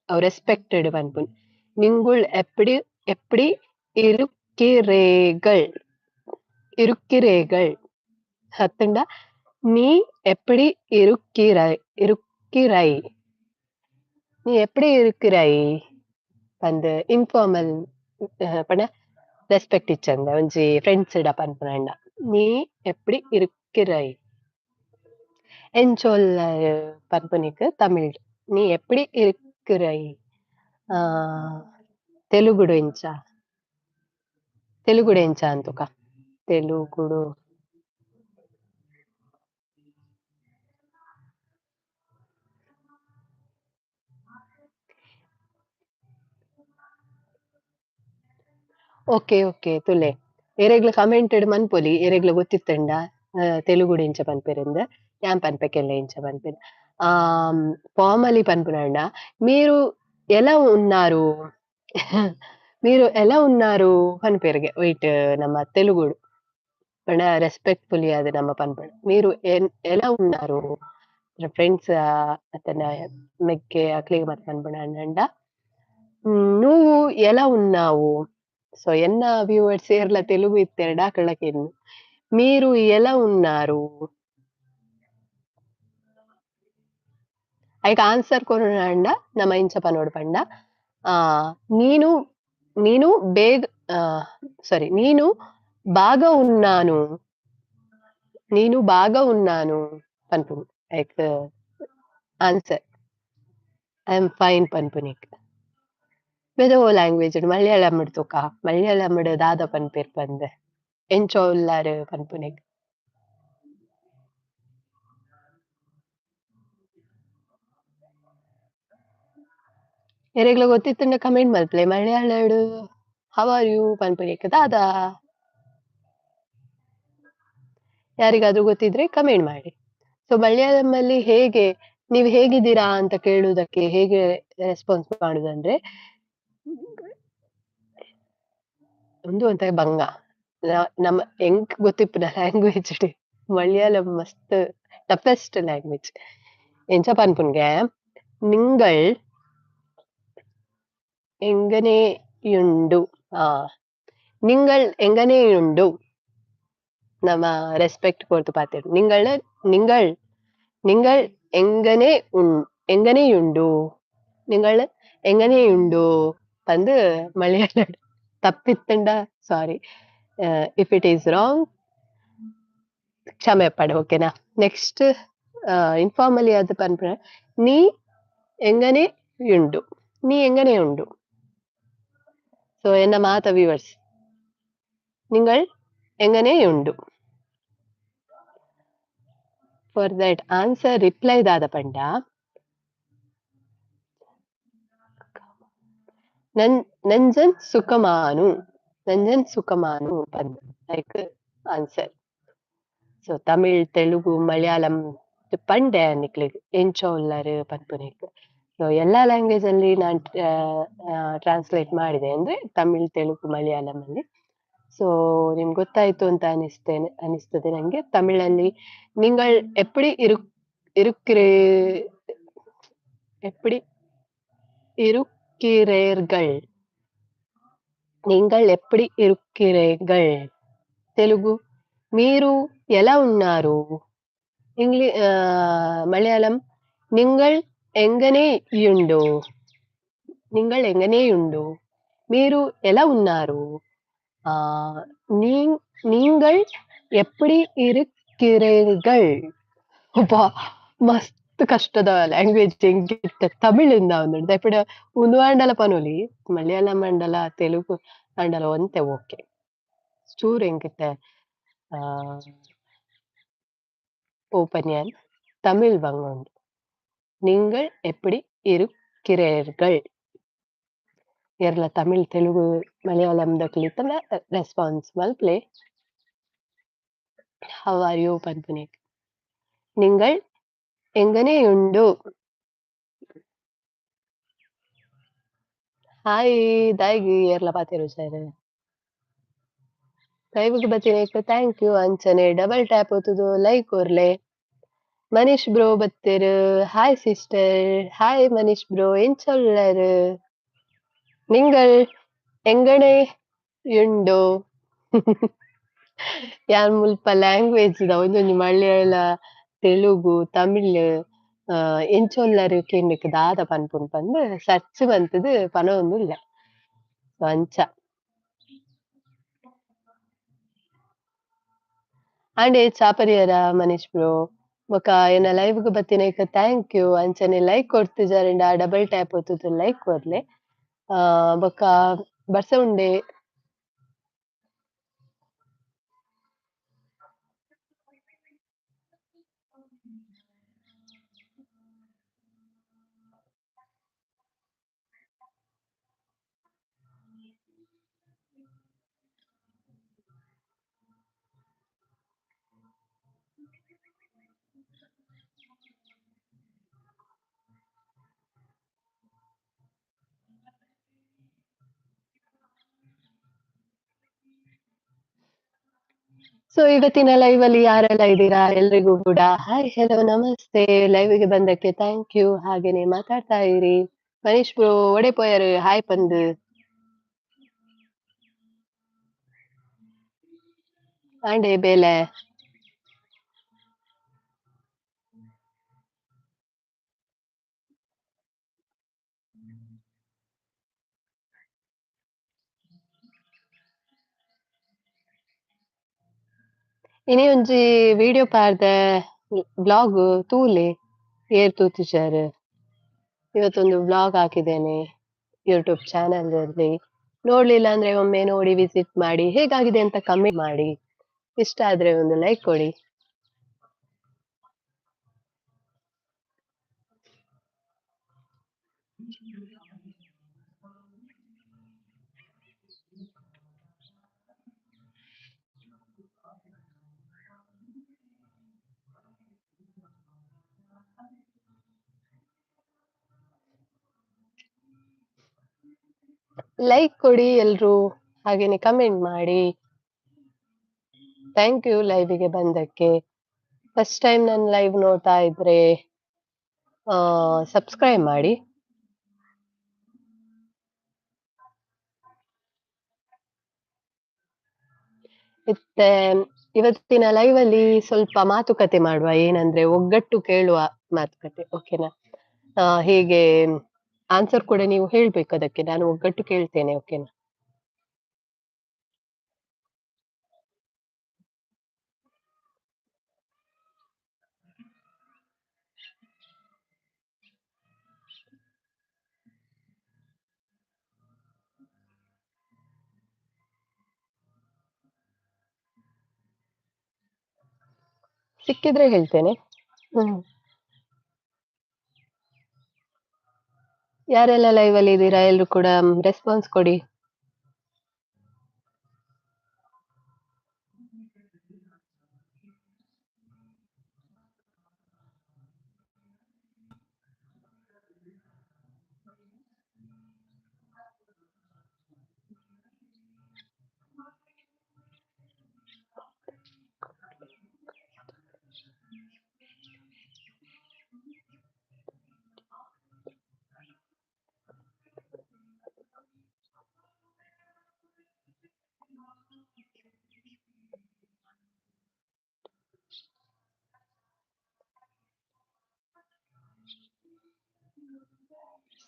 ಅವು ರೆಸ್ಪೆಕ್ಟೆಡ್ ಪನ್ಪುನಿ ನಿಂಗುಳ್ ಎಪ್ಪಡಿ ಎಪ್ಪಡಿ ಇರುಕ್ಕಿರೇಗಳ್ ಇರುಕ್ಕಿರೇಗಳ್ ಅತ್ತುಂಡ ನೀ ಎಪ್ಪಡಿ ಇರುಕ್ಕಿರೈ ಇರುಕ್ಕಿರೈ ನೀ ಎಪ್ಪಡಿ ಇರುಕ್ಕಿರೈ ಪಂದ್ ಇನ್ಫಾರ್ಮಲ್ ಪಂಡ ರೆಸ್ಪೆಕ್ಟ್ ಇಚ್ಚಂದೆ ಒಂಜಿ ಫ್ರೆಂಡ್ಸ್ ಡ ಪನ್ಪುನಂಡ ನೀ ಎಪ್ಪಡಿ ಇರುಕ್ಕಿರೈ ಎಂಚೊಲ್ಲರ್ ಪನ್ಪುನೆಕ್ ತಮಿಳ್ ನೀ ಎಪ್ಪಡಿ ಇರುಕ್ಕಿರೈ ತೆಲುಗುಡು ಎಂಚ ತೆಲುಗುಡು ಎಂಚ ಅಂತುಕ ತೆಲುಗುಡು. ಓಕೆ ಓಕೆ ತುಲೆ ಏರೆಗ್ಲ ಕಮೆಂಟ್ ಮನ್ಪೊಲಿ ಏರೆಗ್ಲ ಗೊತ್ತಿತ್ತಂಡ ತೆಲುಗುಡು ಎಂಚ ಪನ್ಪೆರಿಂದ್ ಯಾನ್ ಪನ್ಪೆ ಕೆಲ್ಲ ಎಂಚ ಪನ್ಪೆರ್ ಫಾರ್ಮಲಿ ಪನ್ಪುನಂಡ మీరు ఎలా ఉన్నారు మీరు ఎలా ఉన్నారు ಪನ್ಪೆರ್ಗೆ ವೈಟ್ ನಮ್ಮ ತೆಲುಗುಡು ಪಂಡ ರೆಸ್ಪೆಕ್ಟ್ಫುಲಿ ಆದ್ ನಮ ಪನ್ಪೊಡು మీరు ఎలా ఉన్నారు ಫ್ರೆಂಡ್ಸ್ ಅತ್ತಂಡ ಮೆಗ್ಗೆ ಅಕ್ಲೆಗ್ ಮಾತ ಪನ್ಪುನಂಡ నువ్వు ఎలా ఉన్నావు ಸೊ ಎನ್ನ ವ್ಯೂವರ್ಸ್ ಏರ್ಲ ತೆಲುಗು ಇತ್ತೆರ್ಡ ಅಕಲ್ನ ಕೇನ್ మీరు ఎలా ఉన్నారు ಐಕ್ ಆನ್ಸರ್ ಕೊರೊಡಾಂಡ ನಮ ಇಂಚ ಪನೊಡು ಪಂಡ ನೀನು ನೀನು ಬೇಗ ಸಾರಿ ನೀನು బాగా ఉన్నాను నేను బాగా ఉన్నాను పన్పుని ఐక్ ಆನ್ಸರ್ I am fine ಪನ್ಪುನೆಕ್ ಬೇತೆ ಒವು ಲ್ಯಾಂಗ್ವೇಜ್ ಮಲಯಾಳಂ ಡ್ ತೂಕ ಮಲಯಾಳಂ ಡ್ ದಾದ ಪನ್ಪೆರ್ ಪಂದ್ ಎಂಚ ಉಲ್ಲರ್ ಪನ್ಪುನೆಕ್. ಎರೆಗ್ಲ ಗೊತ್ತಿತ್ತುಂಡ ಕಮೆಂಟ್ ಮಲ್ಪುಲೆ ಮಲಯಾಳಡ್ how are you ಪನ್ಪುನೆಕ್ ದಾದ ಯಾರಿಗಾದ್ರೂ ಗೊತ್ತಿದ್ರೆ ಕಮೆಂಟ್ ಮಾಡಿ. ಸೊ ಮಲಯಾಳಂ ಅಲ್ಲಿ ಹೇಗೆ ನೀವು ಹೇಗಿದ್ದೀರಾ ಅಂತ ಕೇಳುವುದಕ್ಕೆ ಹೇಗೆ ರೆಸ್ಪಾನ್ಸ್ ಮಾಡುದಂದ್ರೆ ಉಂದು ಒಂತೆ ಬಂಗ ನಮ್ಮ ಎಂಕ್ ಗೊತ್ತಿಪ್ಪುನ ಲ್ಯಾಂಗ್ವೇಜ್ ಡ್ ಮಲಯಾಳಂ ಮಸ್ತ್ ಟಫೆಸ್ಟ್ ಲ್ಯಾಂಗ್ವೇಜ್ ಎಂಚ ಪನ್ಪುನ್ಗೆ ನಿಂಗಳ್ ಎಂಗನೆಯುಂಡು ನಿಂಗಳ್ ಎಂಗನೆಯುಂಡು ನಮ ರೆಸ್ಪೆಕ್ಟ್ ಕೊರ್ದು ಪಾತೆರ್ ನಿಂಗಳ್ ನಿಂಗಳ್ ನಿಂಗಳ್ ಎಂಗನೆ ಎಂಗನೆಯುಂಡು ನಿಂಗಳ್ ಎಂಗನೆಯುಂಡು ಪಂದ್ ಮಲಯಾಳಡ್ ತಪ್ಪಿತ್ತುಂಡ sorry if it is wrong. ಕ್ಷಮೆ ಪಡೆ, ಓಕೆನಾ? ನೆಕ್ಸ್ಟ್ ಇನ್ಫಾರ್ಮಲಿ ಅದು ಪನ್ಪುನ ನೀ ಎಂಗನೆ ಉಂಡು, ನೀ ಎಂಗನೆ ಉಂಡು. ಸೊ ಎನ್ನ ಮಾತ ವ್ಯೂವರ್ಸ್ ನಿಂಗಳ್ ಎಂಗನೆ ಉಂಡು. ಫಾರ್ that answer reply ದಾದ ಪಂಡ ನಂಜನ್ ಸುಖಮಾನು, ನಂಜನ್ ಸುಖಮಾನು ಪಂದ್ like answer. So Tamil, Telugu, Malayalam ಪಂಡೆ ನಿಕ್ಲೆಗ್ ಎಂಚ ಉಲ್ಲರ್ ಪನ್ಪುನೆಕ್. ಸೊ ಎಲ್ಲ ಲ್ಯಾಂಗ್ವೇಜ್ ಅಲ್ಲಿ ನಾನ್ ಟ್ರಾನ್ಸ್ಲೇಟ್ ಮಾಡಿದೆ ಅಂದ್ರೆ ತಮಿಳ್, ತೆಲುಗು, ಮಲಯಾಳಂ ಅಲ್ಲಿ. ಸೊ ನಿಮ್ಗೆ ಗೊತ್ತಾಯ್ತು ಅಂತ ಅನಿಸ್ತದೆ ನಂಗೆ. ತಮಿಳಲ್ಲಿ ನಿಂಗಳ್ ಎಪ್ಪಡಿ ಇರುಕ್ಕಿರೇ, ಎಪ್ಪಡಿ ಇರುಕ್ಕಿರೇರ್ಗಳ್, ನಿಂಗಳ್ ಎಪ್ಪಡಿ ಇರುಕ್ಕಿರೇರ್ಗಳ್. ತೆಲುಗು మీరు ఎలా ఉన్నారు. ಮಲಯಾಳಂ ನಿಂಗಳ್ ಎಂಗನೆಯುಂಡು, ನಿಂಗಳ್ ಎಂಗನೆಯುಂಡು. మీరు ఎలా ఉన్నారు. ನಿಂಗಳ್ ಎಪ್ಪಡಿ ಇರುಕ್ಕಿರೇರ್ಗಳ್. ಅಬ್ಬಾ ಮಸ್ತ್ ಕಷ್ಟದ ಲ್ಯಾಂಗ್ವೇಜ್ ಎಂಕಿತ್ತ ತಮಿಳಿಂದ ಒಂದು ದಯಪಡ ಉಂದು ಆಂಡಲ ಪನೊಲಿ, ಮಲಯಾಳಂ ಆಂಡಲ ತೆಲುಗು ಆಂಡಲ ಒಂತೆ ಓಕೆ. ಚೂರು ಎಂಕಿತ್ತೆ ಓಪನ್ಯಾನ್ ತಮಿಳ್ ಬಂಗುಂಡು. ನಿಂಗಳ್ ಎಪ್ಪಡಿ ಇರುಕ್ಕಿರೇರ್ಗಳ್. ಏರ್ಲ ತಮಿಳ್, ತೆಲುಗು, ಮಲಯಾಳಂ ದಕ್ಲ್ ರೆಸ್ಪಾನ್ಸ್ ಮಲ್ಪ್ಲೆ. How are you ಪನ್ಪುನೆಕ್. ನಿಂಗಳ್ ಎಂಗನೆಯುಂಡು. ಹಾಯ್ ದಾಯಿಗ್ ಏರ್ಲ ಪಾತೆರುಜೆರ್. ಲೈವ್ಗ್ ಬತ್ತಿನೇಕ್ thank you. ಅಂಚನೆ ಡಬಲ್ ಟ್ಯಾಪ್ ಒತ್ತುದು ಲೈಕ್ ಕೊರ್ಲೆ. ಮನೀಶ್ ಬ್ರೋ ಬತ್ತೆರ್. Hi sister. Hi Manish bro, ಎಂಚ ಉಲ್ಲರ್? ನಿಂಗಳ್ ಎಂಗನೆಯುಂಡು. ಯಾನ್ ಮುಲ್ಪ ಲ್ಯಾಂಗ್ವೇಜ್ ದ ಒಂಜೊಂಜಿ ಮಲಯಾಳ, ತೆಲುಗು, ತಮಿಳ್ ಎಂಚ ಉಲ್ಲರ್ ಕೇನ್ನೆಕ್ ದಾದ ಪನ್ಪುಂಡು ಪಂದ್ ಸರ್ಚ್ ಮಂತುದು ಪನೊಂದುಲ್ಲೆ. ಅಂಚ ಆಂಡೆ ಚಾಪರಿಯರ ಮನೀಶ್ ಬ್ರೋ. ಬೊಕ ಎನ್ನ ಲೈವ್ ಗ್ ಬತ್ತಿನೇಕ್ thank you. ಅಂಚನೆ ಲೈಕ್ ಕೊರ್ತಿಜಾರಿಂಡ ಡಬಲ್ ಟ್ಯಾಪ್ ಒತ್ತುದು ಲೈಕ್ ಕೊರ್ಲೆ. ಬೊಕ ಬರ್ಸ ಉಂಡೆ. ಸೊ ಇವತ್ತಿನ ಲೈವ್ ಅಲ್ಲಿ ಯಾರೆಲ್ಲ ಇದ್ದೀರಾ ಎಲ್ರಿಗೂ ಕೂಡ ಹಾಯ್, ಹಲೋ, ನಮಸ್ತೆ. ಲೈವ್ ಗೆ ಬಂದಕ್ಕೆ thank you. ಹಾಗೇನೆ ಮಾತಾಡ್ತಾ ಇರಿ. ಮನೀಶ್ ಬ್ರೋ ಒಡೆ ಪೋಯರು ಹಾಯ್ ಪಂದು. ಆಂಡೆ ಬೇಲೆ. ಇನಿ ಒಂಜಿ ವಿಡಿಯೋ ಪಾಡ್ದೆ ವ್ಲಾಗ್ ತೂಲೆ ಏರ್ ತೂತಿಜಾರ್. ಇವತ್ತೊಂದು ವ್ಲಾಗ್ ಹಾಕಿದ್ದೇನೆ ಯೂಟ್ಯೂಬ್ ಚಾನೆಲ್ ಅಲ್ಲಿ. ನೋಡ್ಲಿಲ್ಲ ಅಂದ್ರೆ ಒಮ್ಮೆ ನೋಡಿ ವಿಸಿಟ್ ಮಾಡಿ, ಹೇಗಾಗಿದೆ ಅಂತ ಕಮೆಂಟ್ ಮಾಡಿ. ಇಷ್ಟ ಆದ್ರೆ ಒಂದು ಲೈಕ್ ಕೊಡಿ. ಲೈಕ್ ಕೊಡಿ ಎಲ್ರು, ಹಾಗೇನೆ ಕಮೆಂಟ್ ಮಾಡಿ. Thank you ಲೈವಿಗೆ ಬಂದಕ್ಕೆ. ಫಸ್ಟ್ ಟೈಮ್ ನಾನು ಲೈವ್ ನೋಡ್ತಾ ಇದ್ರೆ ಸಬ್ಸ್ಕ್ರೈಬ್ ಮಾಡಿ. ಮತ್ತೆ ಇವತ್ತಿನ ಲೈವ್ ಅಲ್ಲಿ ಸ್ವಲ್ಪ ಮಾತುಕತೆ ಮಾಡುವ, ಏನಂದ್ರೆ ಒಗ್ಗಟ್ಟು ಕೇಳುವ ಮಾತುಕತೆ, ಓಕೆನಾ? ಹೀಗೆ ಆನ್ಸರ್ ಕೂಡ ನೀವು ಹೇಳ್ಬೇಕು ಅದಕ್ಕೆ, ನಾನು ಒಗ್ಗಟ್ಟು ಕೇಳ್ತೇನೆ, ಓಕೆನಾ? ಸಿಕ್ಕಿದ್ರೆ ಹೇಳ್ತೇನೆ. ಹ್ಮ್. ಯಾರೆಲ್ಲ ಲೈವ್ ಅಲ್ಲಿ ಇದ್ದೀರಾ ಎಲ್ರು ಕೂಡ ರೆಸ್ಪಾನ್ಸ್ ಕೊಡಿ.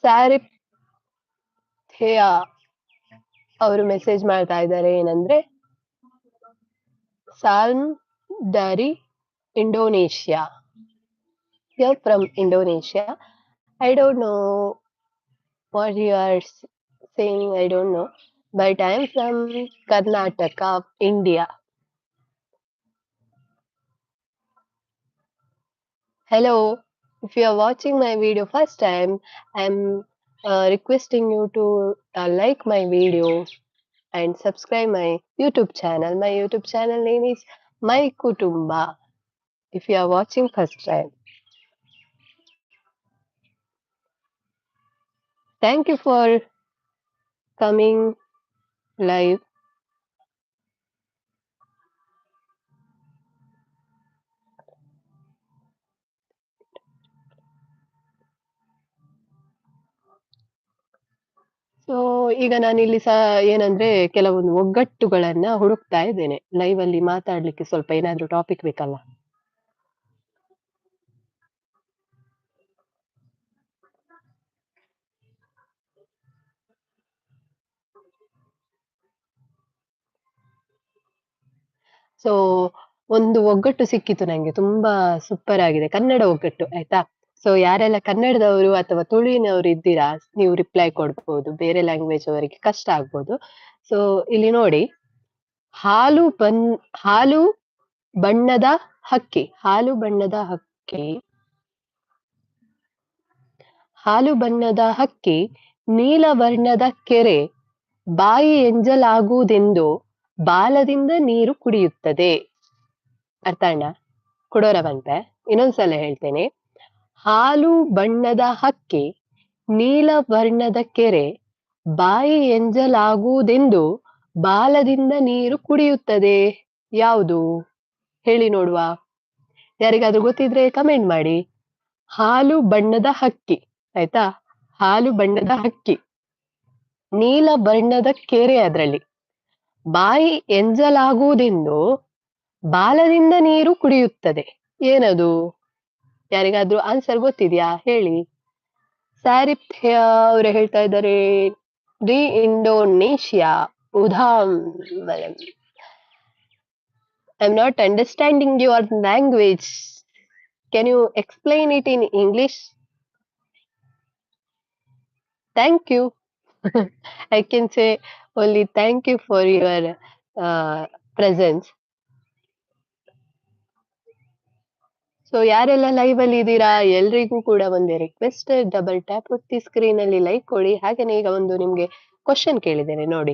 ಸ್ಯಾರಿಪ್ ಥೇಯಾ ಅವರು ಮೆಸೇಜ್ ಮಾಡ್ತಾ ಇದ್ದಾರೆ, ಏನಂದ್ರೆ ಸಾಲ್ಮ್ ದಾರಿ Indonesia. You are from Indonesia. I don't know what you are saying, I don't know, but I am from Karnataka, India. Hello, if you are watching my video first time, I am requesting you to like my video and subscribe my YouTube channel. My YouTube channel name is My Kutumba. If you are watching first time, thank you for coming live. ಈಗ ನಾನಿಲ್ಲಿ ಸಹ ಏನಂದ್ರೆ ಕೆಲವೊಂದು ಒಗ್ಗಟ್ಟುಗಳನ್ನ ಹುಡುಕ್ತಾ ಇದ್ದೇನೆ. Live ಅಲ್ಲಿ ಮಾತಾಡ್ಲಿಕ್ಕೆ ಸ್ವಲ್ಪ ಏನಾದ್ರೂ ಟಾಪಿಕ್ ಬೇಕಲ್ಲ. ಒಂದು ಒಗ್ಗಟ್ಟು ಸಿಕ್ಕಿತು ನಂಗೆ, ತುಂಬಾ ಸೂಪರ್ ಆಗಿದೆ, ಕನ್ನಡ ಒಗ್ಗಟ್ಟು, ಆಯ್ತಾ? ಯಾರೆಲ್ಲ ಕನ್ನಡದವರು ಅಥವಾ ತುಳುವಿನವರು ಇದ್ದೀರಾ, ನೀವು ರಿಪ್ಲೈ ಕೊಡ್ಬೋದು, ಬೇರೆ ಲ್ಯಾಂಗ್ವೇಜ್ ಅವರಿಗೆ ಕಷ್ಟ ಆಗ್ಬೋದು. ಇಲ್ಲಿ ನೋಡಿ, ಹಾಲು ಬಣ್ಣದ ಹಕ್ಕಿ, ಹಾಲು ಬಣ್ಣದ ಹಕ್ಕಿ, ಹಾಲು ಬಣ್ಣದ ಹಕ್ಕಿ, ನೀಲ ವರ್ಣದ ಕೆರೆ, ಬಾಯಿ ಎಂಜಲಾಗುವುದೆಂದು ಬಾಲದಿಂದ ನೀರು ಕುಡಿಯುತ್ತದೆ. ಅರ್ಥ ಅಣ್ಣ? ಕೊಡೋರ ಬಂತೆ. ಇನ್ನೊಂದ್ಸಲ ಹೇಳ್ತೇನೆ. ಹಾಲು ಬಣ್ಣದ ಹಕ್ಕಿ, ನೀಲ ವರ್ಣದ ಕೆರೆ, ಬಾಯಿ ಎಂಜಲಾಗುವುದೆಂದು ಬಾಲದಿಂದ ನೀರು ಕುಡಿಯುತ್ತದೆ. ಯಾವುದು ಹೇಳಿ ನೋಡುವ? ಯಾರಿಗಾದ್ರೂ ಗೊತ್ತಿದ್ರೆ ಕಮೆಂಟ್ ಮಾಡಿ. ಹಾಲು ಬಣ್ಣದ ಹಕ್ಕಿ, ಆಯ್ತಾ? ಹಾಲು ಬಣ್ಣದ ಹಕ್ಕಿ, ನೀಲ ಬಣ್ಣದ ಕೆರೆ, ಅದ್ರಲ್ಲಿ ಬಾಯಿ ಎಂಜಲಾಗುವುದೆಂದು ಬಾಲದಿಂದ ನೀರು ಕುಡಿಯುತ್ತದೆ. ಏನದು? ಯಾರಿಗಾದ್ರೂ ಆನ್ಸರ್ ಗೊತ್ತಿದ್ಯಾ ಹೇಳಿ. ಸ್ಯಾರಿಪ್ ಅವರು ಹೇಳ್ತಾ ಇದ್ದಾರೆ ರಿ Indonesia. ಉದಾಮ್, I am not understanding your language. Can you explain it in English? Thank you. I can say only thank you for your presence. ಯಾರೆಲ್ಲ ಲೈವ್ ಅಲ್ಲಿ ಇದ್ದೀರಾ ಎಲ್ರಿಗೂ ಕೂಡ ಒಂದು ರಿಕ್ವೆಸ್ಟ್, ಡಬಲ್ ಟ್ಯಾಪ್ ಒತ್ತಿ ಸ್ಕ್ರೀನ್ ಅಲ್ಲಿ ಲೈಕ್ ಕೊಡಿ. ಹಾಗೇನೆ ಈಗ ಒಂದು ನಿಮ್ಗೆ ಕ್ವಶನ್ ಕೇಳಿದ್ದೇನೆ ನೋಡಿ.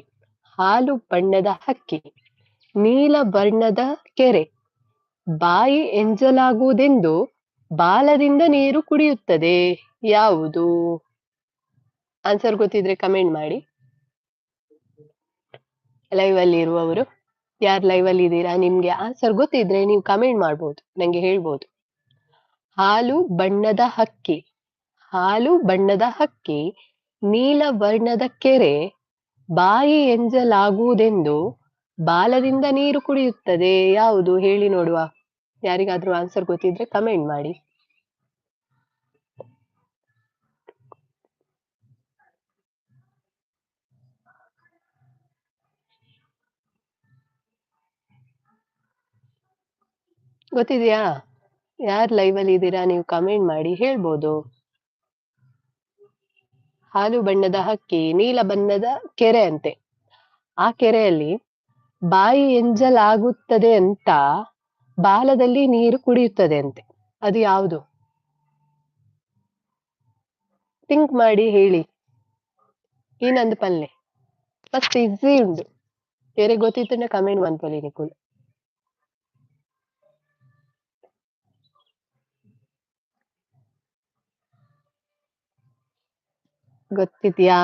ಹಾಲು ಬಣ್ಣದ ಹಕ್ಕಿ, ನೀಲ ಬಣ್ಣದ ಕೆರೆ, ಬಾಯಿ ಎಂಜಲಾಗುವುದೆಂದು ಬಾಲದಿಂದ ನೀರು ಕುಡಿಯುತ್ತದೆ. ಯಾವುದು? ಆನ್ಸರ್ ಗೊತ್ತಿದ್ರೆ ಕಮೆಂಟ್ ಮಾಡಿ. ಲೈವ್ ಅಲ್ಲಿ ಇರುವವರು ಯಾರು ಲೈವ್ ಅಲ್ಲಿ ಇದ್ದೀರಾ, ನಿಮ್ಗೆ ಆನ್ಸರ್ ಗೊತ್ತಿದ್ರೆ ನೀವು ಕಮೆಂಟ್ ಮಾಡ್ಬೋದು, ನಂಗೆ ಹೇಳ್ಬೋದು. ಹಾಲು ಬಣ್ಣದ ಹಕ್ಕಿ, ಹಾಲು ಬಣ್ಣದ ಹಕ್ಕಿ, ನೀಲ ವರ್ಣದ ಕೆರೆ, ಬಾಯಿ ಎಂಜಲಾಗುವುದೆಂದು ಬಾಲದಿಂದ ನೀರು ಕುಡಿಯುತ್ತದೆ. ಯಾವುದು ಹೇಳಿ ನೋಡುವ? ಯಾರಿಗಾದ್ರೂ ಆನ್ಸರ್ ಗೊತ್ತಿದ್ರೆ ಕಮೆಂಟ್ ಮಾಡಿ. ಗೊತ್ತಿದ್ಯಾ? ಯಾರ್ ಲೈವ್ ಅಲ್ಲಿ ಇದ್ದೀರಾ ನೀವು ಕಮೆಂಟ್ ಮಾಡಿ ಹೇಳ್ಬೋದು. ಹಾಲು ಬಣ್ಣದ ಹಕ್ಕಿ, ನೀಲ ಬಣ್ಣದ ಕೆರೆ ಅಂತೆ. ಆ ಕೆರೆಯಲ್ಲಿ ಬಾಯಿ ಎಂಜಲಾಗುತ್ತದೆ ಅಂತ ಬಾಲದಲ್ಲಿ ನೀರು ಕುಡಿಯುತ್ತದೆ ಅಂತೆ, ಅದು ಯಾವುದು? ಥಿಂಕ್ ಮಾಡಿ ಹೇಳಿ. ಈ ನಂದು ಪಲ್ಲೆ ಮಸ್ತ್ ಈಸಿ ಉಂಡು. ಬೇರೆ ಗೊತ್ತಿತ್ತಂಡ ಕಮೆಂಟ್ ಮನ್ಪೊಲಿ ನಿಕುಲು. ಗೊತ್ತಿದ್ಯಾ?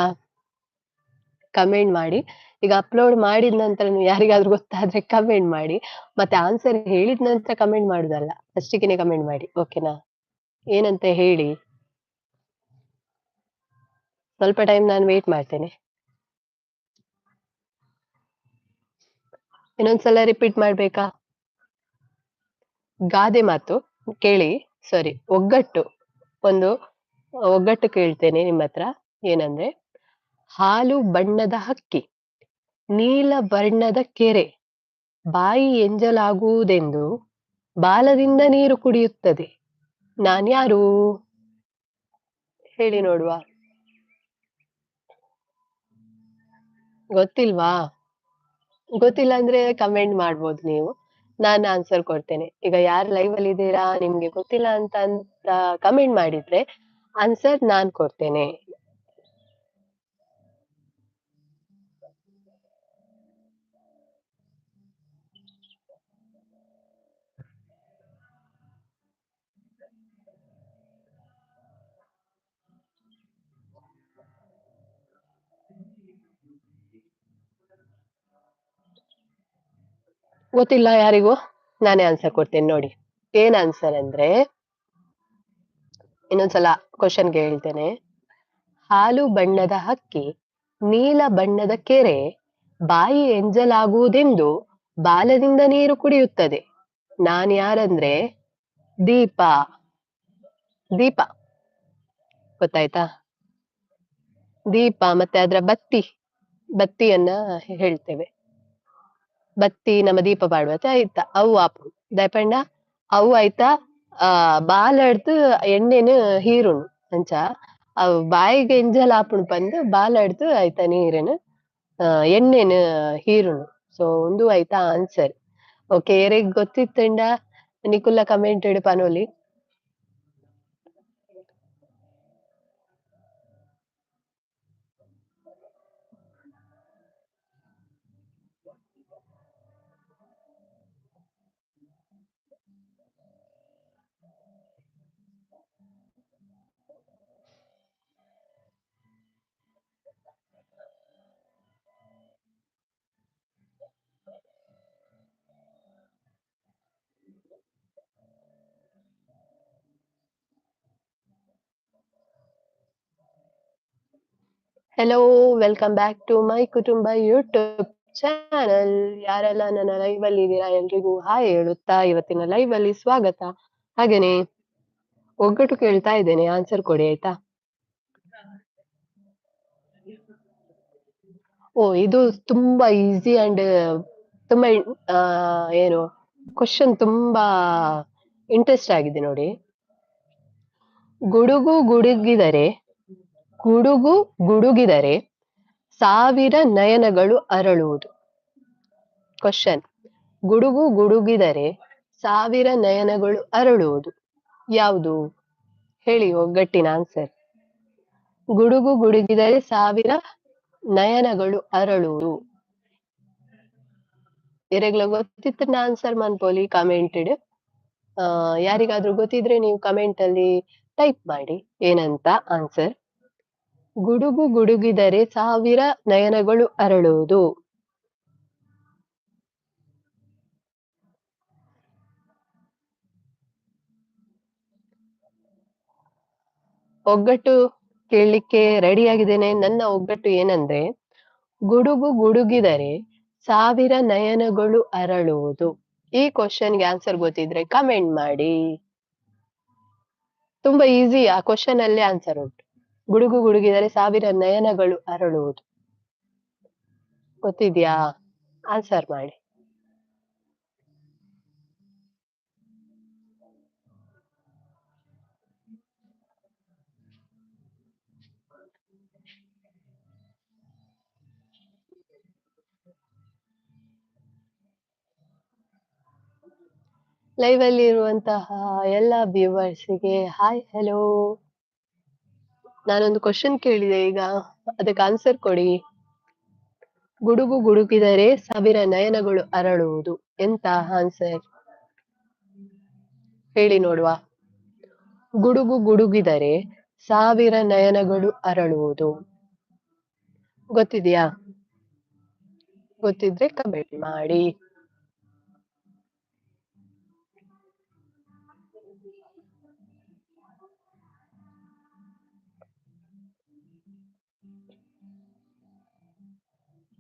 ಕಮೆಂಟ್ ಮಾಡಿ. ಈಗ ಅಪ್ಲೋಡ್ ಮಾಡಿದ ನಂತರ ಯಾರಿಗಾದ್ರೂ ಗೊತ್ತಾದ್ರೆ ಕಮೆಂಟ್ ಮಾಡಿ. ಮತ್ತೆ ಆನ್ಸರ್ ಹೇಳಿದ ನಂತರ ಕಮೆಂಟ್ ಮಾಡುದಲ್ಲ, ಫಸ್ಟಿಗೆ ಕಮೆಂಟ್ ಮಾಡಿ, ಓಕೆನಾ? ಏನಂತ ಹೇಳಿ. ಸ್ವಲ್ಪ ಟೈಮ್ ನಾನು ವೇಟ್ ಮಾಡ್ತೇನೆ. ಇನ್ನೊಂದ್ಸಲ ರಿಪೀಟ್ ಮಾಡ್ಬೇಕಾ? ಗಾದೆ ಮಾತು ಕೇಳಿ, ಸಾರಿ, ಒಗ್ಗಟ್ಟು, ಒಂದು ಒಗ್ಗಟ್ಟು ಕೇಳ್ತೇನೆ ನಿಮ್ಮ ಹತ್ರ. ಏನಂದ್ರೆ, ಹಾಲು ಬಣ್ಣದ ಹಕ್ಕಿ, ನೀಲ ವರ್ಣದ ಕೆರೆ, ಬಾಯಿ ಎಂಜಲಾಗುವುದೆಂದು ಬಾಲದಿಂದ ನೀರು ಕುಡಿಯುತ್ತದೆ, ನಾನ್ಯಾರು? ಹೇಳಿ ನೋಡುವ. ಗೊತ್ತಿಲ್ವಾ? ಗೊತ್ತಿಲ್ಲ ಅಂದ್ರೆ ಕಮೆಂಟ್ ಮಾಡ್ಬೋದು ನೀವು, ನಾನು ಆನ್ಸರ್ ಕೊಡ್ತೇನೆ. ಈಗ ಯಾರು ಲೈವ್ ಅಲ್ಲಿ ಇದ್ದೀರಾ, ನಿಮ್ಗೆ ಗೊತ್ತಿಲ್ಲ ಅಂತ ಅಂತ ಕಮೆಂಟ್ ಮಾಡಿದ್ರೆ ಆನ್ಸರ್ ನಾನ್ ಕೊಡ್ತೇನೆ. ಗೊತ್ತಿಲ್ಲ ಯಾರಿಗೂ? ನಾನೇ ಆನ್ಸರ್ ಕೊಡ್ತೇನೆ ನೋಡಿ. ಏನ್ ಆನ್ಸರ್ ಅಂದ್ರೆ, ಇನ್ನೊಂದ್ಸಲ ಕ್ವಶನ್ಗೆ ಹೇಳ್ತೇನೆ. ಹಾಲು ಬಣ್ಣದ ಹಕ್ಕಿ, ನೀಲ ಬಣ್ಣದ ಕೆರೆ, ಬಾಯಿ ಎಂಜಲಾಗುವುದೆಂದು ಬಾಲದಿಂದ ನೀರು ಕುಡಿಯುತ್ತದೆ, ನಾನ್ ಯಾರಂದ್ರೆ ದೀಪ. ದೀಪ ಗೊತ್ತಾಯ್ತಾ? ದೀಪ ಮತ್ತೆ ಅದ್ರ ಬತ್ತಿ, ಬತ್ತಿಯನ್ನ ಹೇಳ್ತೇವೆ. ಬತ್ತಿ ನಮ್ಮ ದೀಪ ಪಾಡುವ ಆಯ್ತಾ? ಅವು ಆಪು ದಯಪಂಡ ಅವು ಆಯ್ತಾ? ಬಾಲಡ್ದು ಎಣ್ಣೆನು ಹೀರುಣು ಅಂಚ ಅವು ಬಾಯಿಗೆ ಎಂಜಲ್ ಆಪುಣು ಪಂದು ಬಾಲಡ್ದು ಆಯ್ತಾ ನೀರನ್ನು, ಎಣ್ಣೆನು ಹೀರುಣು. ಸೊ ಒಂದು ಆಯ್ತಾ ಆನ್ಸರ್. ಓಕೆ, ಏರೆಗ್ ಗೊತ್ತಿತ್ತಂಡ ನಿಕುಲ್ಲ ಕಮೆಂಟ್ ಇಡು ಪನೋಲಿ. Hello, welcome back to my Kutumba YouTube channel. ಯಾರೆಲ್ಲ ನನ್ನ ಲೈವ್ ಅಲ್ಲಿ ಇದ್ದೀರಾ ಎಲ್ರಿಗೂ ಹಾಯ್ ಹೇಳುತ್ತಾ ಇವತ್ತಿನ ಲೈವ್ ಅಲ್ಲಿ ಸ್ವಾಗತ. ಹಾಗೇನೆ ಒಗ್ಗಟ್ಟು ಕೇಳ್ತಾ ಇದ್ದೇನೆ, ಆನ್ಸರ್ ಕೊಡಿ ಆಯ್ತಾ? ಓ, ಇದು ತುಂಬಾ ಈಸಿ ಅಂಡ್ ತುಂಬಾ, ಏನು ಕ್ವಶನ್ ತುಂಬಾ ಇಂಟ್ರೆಸ್ಟ್ ಆಗಿದೆ ನೋಡಿ. ಗುಡುಗು ಗುಡುಗಿದರೆ, ಗುಡುಗು ಗುಡುಗಿದರೆ ಸಾವಿರ ನಯನಗಳು ಅರಳುವುದು. ಕ್ವಶನ್, ಗುಡುಗು ಗುಡುಗಿದರೆ ಸಾವಿರ ನಯನಗಳು ಅರಳುವುದು ಯಾವುದು? ಹೇಳಿ ಒಗ್ಗಟ್ಟಿನ ಆನ್ಸರ್. ಗುಡುಗು ಗುಡುಗಿದರೆ ಸಾವಿರ ನಯನಗಳು ಅರಳುವುದು. ಯಾರಿಗ್ಲ ಗೊತ್ತಿತ್ತು ಆನ್ಸರ್ ಮನ್ಪೋಲಿ ಕಮೆಂಟೆಡ್. ಯಾರಿಗಾದ್ರೂ ಗೊತ್ತಿದ್ರೆ ನೀವು ಕಮೆಂಟ್ ಅಲ್ಲಿ ಟೈಪ್ ಮಾಡಿ ಏನಂತ ಆನ್ಸರ್. ಗುಡುಗು ಗುಡುಗಿದರೆ ಸಾವಿರ ನಯನಗಳು ಅರಳುವುದು. ಒಗ್ಗಟ್ಟು ಕೇಳಲಿಕ್ಕೆ ರೆಡಿ ಆಗಿದ್ದೇನೆ. ನನ್ನ ಒಗ್ಗಟ್ಟು ಏನಂದ್ರೆ, ಗುಡುಗು ಗುಡುಗಿದರೆ ಸಾವಿರ ನಯನಗಳು ಅರಳುವುದು. ಈ ಕ್ವಶನ್ಗೆ ಆನ್ಸರ್ ಗೊತ್ತಿದ್ರೆ ಕಮೆಂಟ್ ಮಾಡಿ. ತುಂಬಾ ಈಸಿ, ಆ ಕ್ವಶನ್ ಅಲ್ಲೇ ಆನ್ಸರ್ ಉಂಟು. ಗುಡುಗು ಗುಡುಗಿದರೆ ಸಾವಿರ ನಯನಗಳು ಅರಳುವುದು. ಗೊತ್ತಿದ್ಯಾ? ಆನ್ಸರ್ ಮಾಡಿ. ಲೈವ್ ಅಲ್ಲಿ ಇರುವಂತಹ ಎಲ್ಲ ವ್ಯೂವರ್ಸ್ಗೆ ಹಾಯ್ ಹಲೋ. ನಾನೊಂದು ಕ್ವಶನ್ ಕೇಳಿದೆ, ಈಗ ಅದಕ್ಕೆ ಆನ್ಸರ್ ಕೊಡಿ. ಗುಡುಗು ಗುಡುಗಿದರೆ ಸಾವಿರ ನಯನಗಳು ಅರಳುವುದು, ಎಂತ ಆನ್ಸರ್ ಹೇಳಿ ನೋಡುವ. ಗುಡುಗು ಗುಡುಗಿದರೆ ಸಾವಿರ ನಯನಗಳು ಅರಳುವುದು, ಗೊತ್ತಿದೆಯಾ? ಗೊತ್ತಿದ್ರೆ ಕಮೆಂಟ್ ಮಾಡಿ.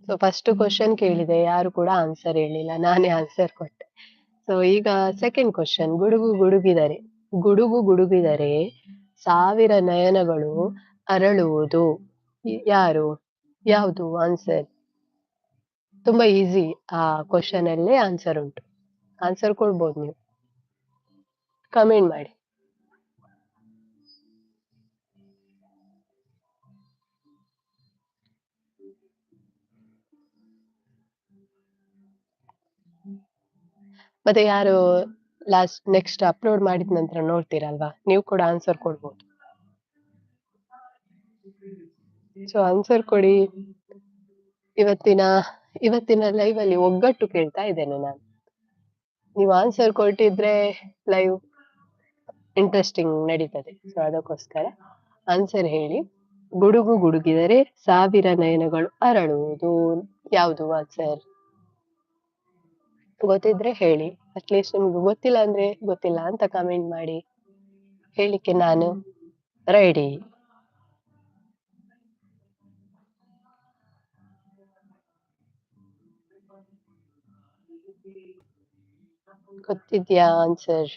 ಸೊ ಫಸ್ಟ್ ಕ್ವಶನ್ ಕೇಳಿದೆ, ಯಾರು ಕೂಡ ಆನ್ಸರ್ ಹೇಳಿಲ್ಲ, ನಾನೇ ಆನ್ಸರ್ ಕೊಟ್ಟೆ. ಸೊ ಈಗ ಸೆಕೆಂಡ್ ಕ್ವಶನ್, ಗುಡುಗು ಗುಡುಗಿದರೆ, ಗುಡುಗು ಗುಡುಗಿದರೆ ಸಾವಿರ ನಯನಗಳು ಅರಳುವುದು ಯಾರು? ಯಾವುದು ಆನ್ಸರ್? ತುಂಬಾ ಈಸಿ, ಆ ಕ್ವಶನ್ ಅಲ್ಲೇ ಆನ್ಸರ್ ಉಂಟು, ಆನ್ಸರ್ ಕೊಡ್ಬೋದು ನೀವು, ಕಮೆಂಟ್ ಮಾಡಿ. ಮತ್ತೆ ಯಾರು ಲಾಸ್ಟ್ ನೆಕ್ಸ್ಟ್ ಅಪ್ಲೋಡ್ ಮಾಡಿದ ನಂತರ ನೋಡ್ತೀರಲ್ವಾ, ನೀವು ಕೂಡ ಆನ್ಸರ್ ಕೊಡ್ಬೋದು. ಸೊ ಆನ್ಸರ್ ಕೊಡಿ. ಇವತ್ತಿನ ಇವತ್ತಿನ ಲೈವ್ ಅಲ್ಲಿ ಒಗ್ಗಟ್ಟು ಕೇಳ್ತಾ ಇದ್ದೇನೆ ನಾನು. ನೀವು ಆನ್ಸರ್ ಕೊಟ್ಟಿದ್ರೆ ಲೈವ್ ಇಂಟ್ರೆಸ್ಟಿಂಗ್ ನಡೀತದೆ. ಸೊ ಅದಕ್ಕೋಸ್ಕರ ಆನ್ಸರ್ ಹೇಳಿ. ಗುಡುಗು ಗುಡುಗಿದರೆ ಸಾವಿರ ನಯನಗಳು ಅರಳುವುದು, ಯಾವುದು ಆನ್ಸರ್? ಗೊತ್ತಿದ್ರೆ ಹೇಳಿ. ಅಟ್ಲೀಸ್ಟ್ ನಿಮ್ಗೆ ಗೊತ್ತಿಲ್ಲ ಅಂದ್ರೆ ಗೊತ್ತಿಲ್ಲ ಅಂತ ಕಮೆಂಟ್ ಮಾಡಿ, ಹೇಳಿಕ್ಕೆ ನಾನು ರೆಡಿ. ಗೊತ್ತಿದ್ಯಾ ಆನ್ಸರ್?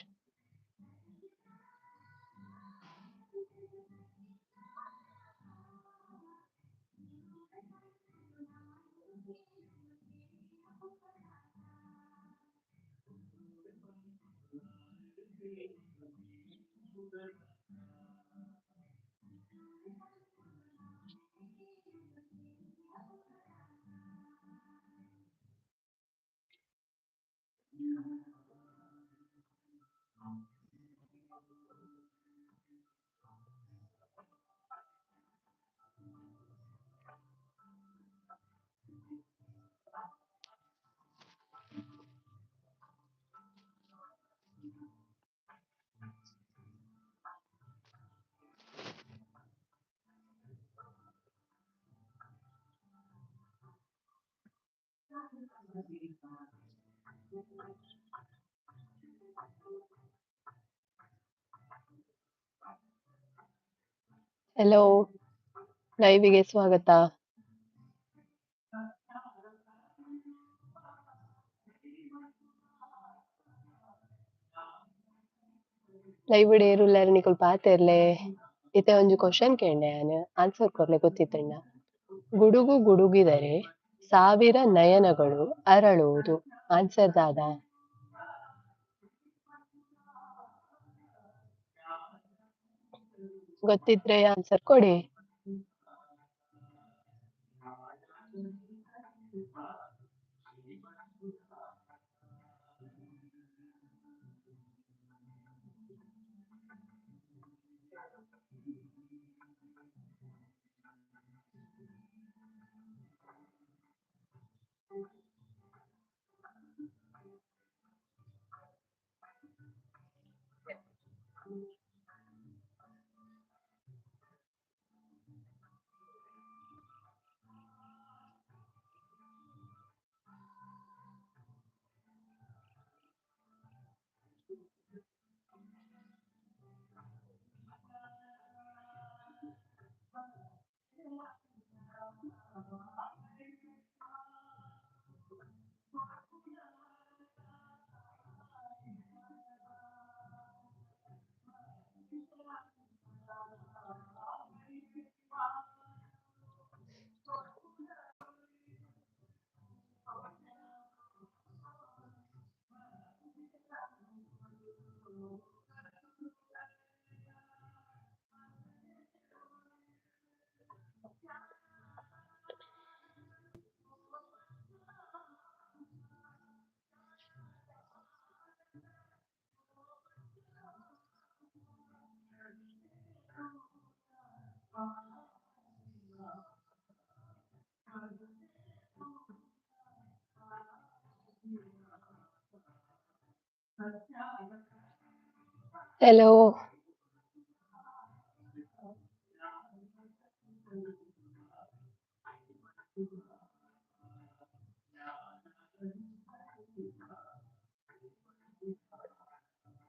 ಹಲೋ, ಲೈವಿಗೆ ಸ್ವಾಗತ. ಲೈವ್ ಏರುಲ್ಲಾರ ನಿಕುಲ್ ಪಾತೆರ್ಲೆ. ಇತ್ತೆ ಒಂಜಿ ಕ್ವಶನ್ ಕೇಂಡೆ ಯಾನ್, ಆನ್ಸರ್ ಕೊರ್ಲೆ ಗೊತ್ತಿತ್ತಂಡ. ಗುಡುಗು ಗುಡುಗಿದರೆ ಸಾವಿರ ನಯನಗಳು ಅರಳುವುದು, ಆನ್ಸರ್ ದಾದಾ? ಗೊತ್ತಿದ್ರೆ ಆನ್ಸರ್ ಕೊಡಿ. Hello.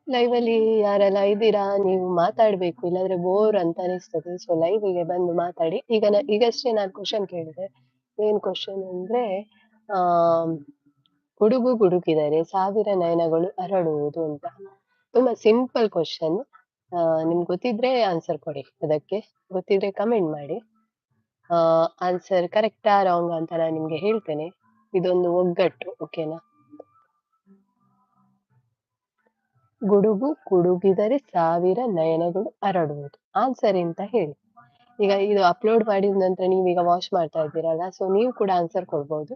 Live ಅಲ್ಲಿ ಯಾರೆಲ್ಲ ಇದ್ದೀರಾ ನೀವು ಮಾತಾಡ್ಬೇಕು, ಇಲ್ಲಾಂದ್ರೆ ಬೋರ್ ಅಂತ ಅನಿಸ್ತದೆ. ಸೊ ಲೈವ್ಗೆ ಬಂದು ಮಾತಾಡಿ. ಈಗ ಈಗಷ್ಟೇ ನಾನು ಕ್ವಶನ್ ಕೇಳಿದೆ. ಏನ್ ಕ್ವಶನ್ ಅಂದ್ರೆ, ಗುಡುಗು ಗುಡುಗಿದರೆ ಸಾವಿರ ನಯನಗಳು ಅರಳುವುದು ಅಂತ. ತುಂಬಾ ಸಿಂಪಲ್ ಕ್ವಶನ್. ನಿಮ್ಗೆ ಗೊತ್ತಿದ್ರೆ ಆನ್ಸರ್ ಕೊಡಿ, ಅದಕ್ಕೆ ಗೊತ್ತಿದ್ರೆ ಕಮೆಂಟ್ ಮಾಡಿ. ಆನ್ಸರ್ ಕರೆಕ್ಟಾ ರಾಂಗ್ ಅಂತ ನಾನು ನಿಮ್ಗೆ ಹೇಳ್ತೇನೆ. ಇದೊಂದು ಒಗ್ಗಟ್ಟು, ಓಕೆನಾ? ಗುಡುಗು ಗುಡುಗಿದರೆ ಸಾವಿರ ನಯನಗಳು ಅರಳುವುದು, ಆನ್ಸರ್ ಎಂತ ಹೇಳಿ. ಈಗ ಇದು ಅಪ್ಲೋಡ್ ಮಾಡಿದ ನಂತರ ನೀವೀಗ ವಾಚ್ ಮಾಡ್ತಾ ಇದ್ದೀರಲ್ಲ, ಸೊ ನೀವು ಕೂಡ ಆನ್ಸರ್ ಕೊಡ್ಬೋದು.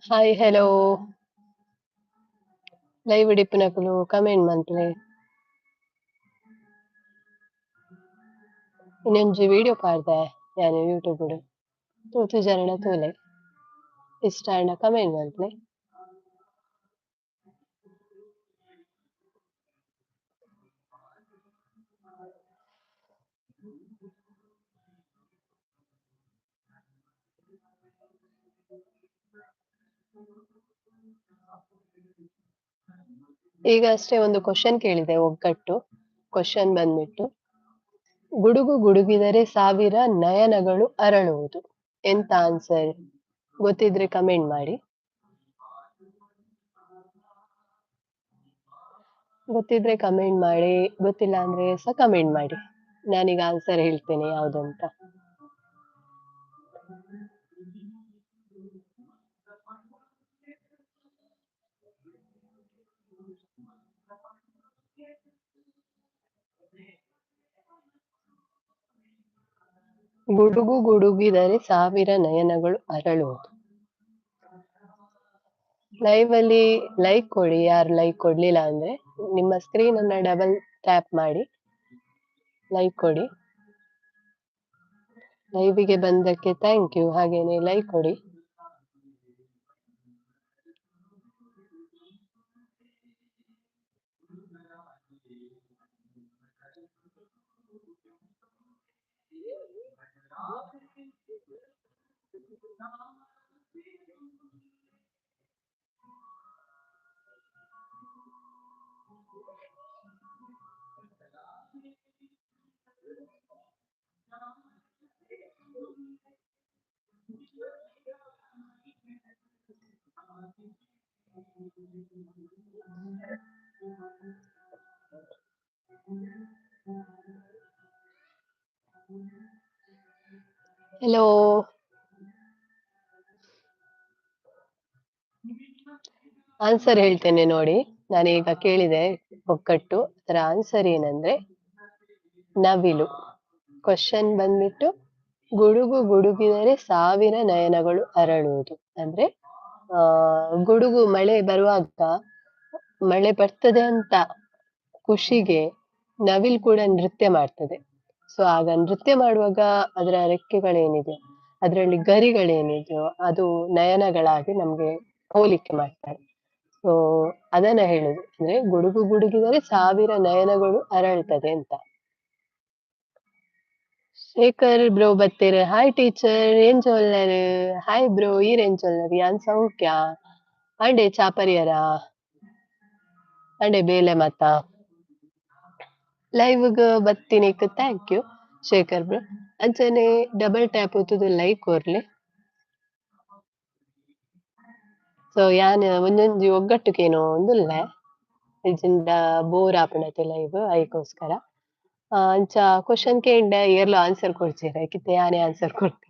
ಹಾಯ್ ಹಲೋ, ಲೈವ್ ಇಡಿಪುನಕುಲು ಕಮೆಂಟ್ ಮನ್ಪುಲೆ. ಇನ್ನೊಂಜಿ ವಿಡಿಯೋ ಪಾಡ್ದೆ ಯಾನ್ ಯೂಟ್ಯೂಬ್ ತೂತು ಜನಡ ತೂಲೆ, ಇಷ್ಟ ಆಂಡ ಕಮೆಂಟ್ ಮನ್ಪುಲೆ. ಈಗ ಅಷ್ಟೇ ಒಂದು ಕ್ವಶನ್ ಕೇಳಿದೆ, ಒಗ್ಗಟ್ಟು ಕ್ವಶನ್ ಬಂದ್ಬಿಟ್ಟು ಗುಡುಗು ಗುಡುಗಿದರೆ ಸಾವಿರ ನಯನಗಳು ಅರಳುವುದು, ಎಂತ ಆನ್ಸರ್ ಗೊತ್ತಿದ್ರೆ ಕಮೆಂಟ್ ಮಾಡಿ. ಗೊತ್ತಿದ್ರೆ ಕಮೆಂಟ್ ಮಾಡಿ, ಗೊತ್ತಿಲ್ಲ ಅಂದ್ರೆ ಸಹ ಕಮೆಂಟ್ ಮಾಡಿ. ನಾನೀಗ ಆನ್ಸರ್ ಹೇಳ್ತೇನೆ ಯಾವ್ದಂತ. ಗುಡುಗು ಗುಡುಗಿದರೆ ಸಾವಿರ ನಯನಗಳು ಅರಳುವುದು. ಲೈವ್ ಅಲ್ಲಿ ಲೈಕ್ ಕೊಡಿ, ಯಾರು ಲೈಕ್ ಕೊಡ್ಲಿಲ್ಲ ಅಂದ್ರೆ ನಿಮ್ಮ ಸ್ಕ್ರೀನ್ ಅನ್ನ ಡಬಲ್ ಟ್ಯಾಪ್ ಮಾಡಿ ಲೈಕ್ ಕೊಡಿ. ಲೈವಿಗೆ ಬಂದಕ್ಕೆ thank you, ಹಾಗೇನೆ ಲೈಕ್ ಕೊಡಿ. ಹಲೋ, ಆನ್ಸರ್ ಹೇಳ್ತೇನೆ ನೋಡಿ. ನಾನೀಗ ಕೇಳಿದೆ ಒಕ್ಕಟ್ಟು, ಅದರ ಆನ್ಸರ್ ಏನಂದ್ರೆ ನವಿಲು. ಕ್ವಶನ್ ಬಂದ್ಬಿಟ್ಟು ಗುಡುಗು ಗುಡುಗಿದರೆ ಸಾವಿರ ನಯನಗಳು ಅರಳುವುದು. ಅಂದ್ರೆ ಗುಡುಗು ಮಳೆ ಬರುವಾಗ ಮಳೆ ಬರ್ತದೆ ಅಂತ ಖುಷಿಗೆ ನವಿಲ್ ಕೂಡ ನೃತ್ಯ ಮಾಡ್ತದೆ. ಸೊ ಆಗ ನೃತ್ಯ ಮಾಡುವಾಗ ಅದರ ರೆಕ್ಕೆಗಳೇನಿದೆಯೋ, ಅದರಲ್ಲಿ ಗರಿಗಳೇನಿದೆಯೋ ಅದು ನಯನಗಳಾಗಿ ನಮ್ಗೆ ಹೋಲಿಕೆ ಮಾಡ್ತಾರೆ. ಸೊ ಅದನ್ನ ಹೇಳುದು ಅಂದ್ರೆ ಗುಡುಗು ಗುಡುಗಿದರೆ ಸಾವಿರ ನಯನಗಳು ಅರಳ್ತದೆ ಅಂತ. ಶೇಖರ್ ಬ್ರೋ ಬತ್ತೀರ, ಹಾಯ್ ಟೀಚರ್ ಏನ್ ಚೊಲ್ಲರು, ಹಾಯ್ ಬ್ರೋ ಈರ್ ಚೊಲ್ಲರ್, ಯಾನ್ ಸೌಖ್ಯ ಅಂಡೆ ಚಾಪರಿಯರ ಅಂಡೆ ಬೇಲೆ ಮಾತ ಲೈವ್ ಬತ್ತಿನೇಕ್ thank you Shekhar bro. ಅಂಚನೆ ಡಬಲ್ ಟ್ಯಾಪ್ ಒತ್ತುದು ಲೈಕ್ ಕೊರ್ಲೆ. ಸೊ ಯಾನ್ ಒಂಜೊಂಜಿ ಒಗ್ಗಟ್ಟುಕೇನೋ ಒಂದುಲ್ಲೆ ಇಜ್ಜಿಂಡ ಬೋರ್ ಆಪುಂಡತೆ ಲೈವ್ ಐಕೋಸ್ಕರ. ಅಂಚ ಕ್ವಶನ್ ಕೇಂಡೆ ಏರ್ಲ ಆನ್ಸರ್ ಕೊಡ್ತೀರ ಕಿತ್ತೆ ಯಾನೇ ಆನ್ಸರ್ ಕೊಡ್ತಿ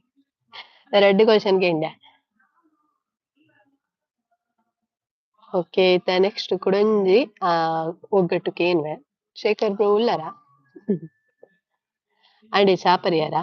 ರಡ್ಡ್ ಕ್ವಶನ್ ಕೇಂಡೆ. ಓಕೆ ಇತ್ತೆ ನೆಕ್ಸ್ಟ್ ಕುಡೊಂಜಿ ಒಗ್ಗಟ್ಟು ಕೇನ್ವೆ. ಶೇಖರ್ ಬ್ರೋ ಉಲ್ಲರಾ? ಅಂಡೆ ಚಾಪರಿಯರ?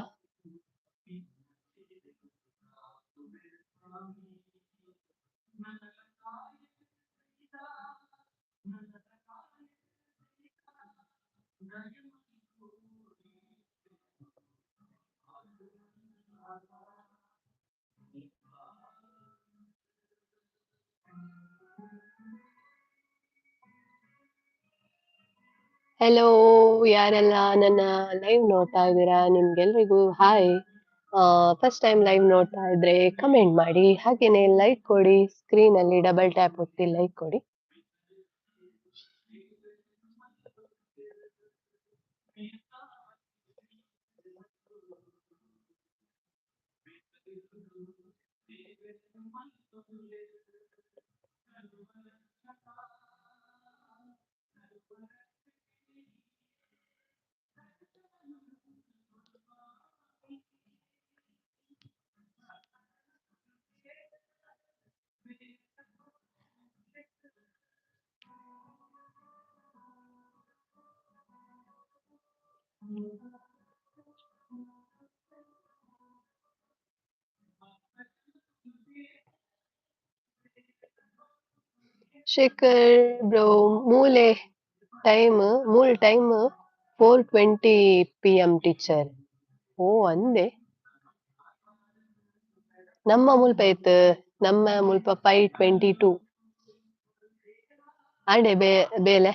ಹಲೋ ಯಾರೆಲ್ಲ ನನ್ನ ಲೈವ್ ನೋಡ್ತಾ ಇದ್ದೀರಾ ನಿಮ್ಗೆಲ್ರಿಗೂ ಹಾಯ್. ಫಸ್ಟ್ ಟೈಮ್ ಲೈವ್ ನೋಡ್ತಾ ಇದ್ರೆ ಕಮೆಂಟ್ ಮಾಡಿ, ಹಾಗೇನೆ ಲೈಕ್ ಕೊಡಿ, ಸ್ಕ್ರೀನ್ ಅಲ್ಲಿ ಡಬಲ್ ಟ್ಯಾಪ್ ಒತ್ತಿ ಲೈಕ್ ಕೊಡಿ. ಶೇಖರ್ ಬ್ರೋ ಮೂಲೆ ಟೈಮ್ ಮೂಲ್ ಟೈಮ್ 4:20 PM teacher. ಓ ಅಂದೆ ನಮ್ಮ ಮುಲ್ಪ ಇತ್ತು, ನಮ್ಮ ಮುಲ್ಪ 5:22 ಅಂಡೆ ಬೇಲೆ.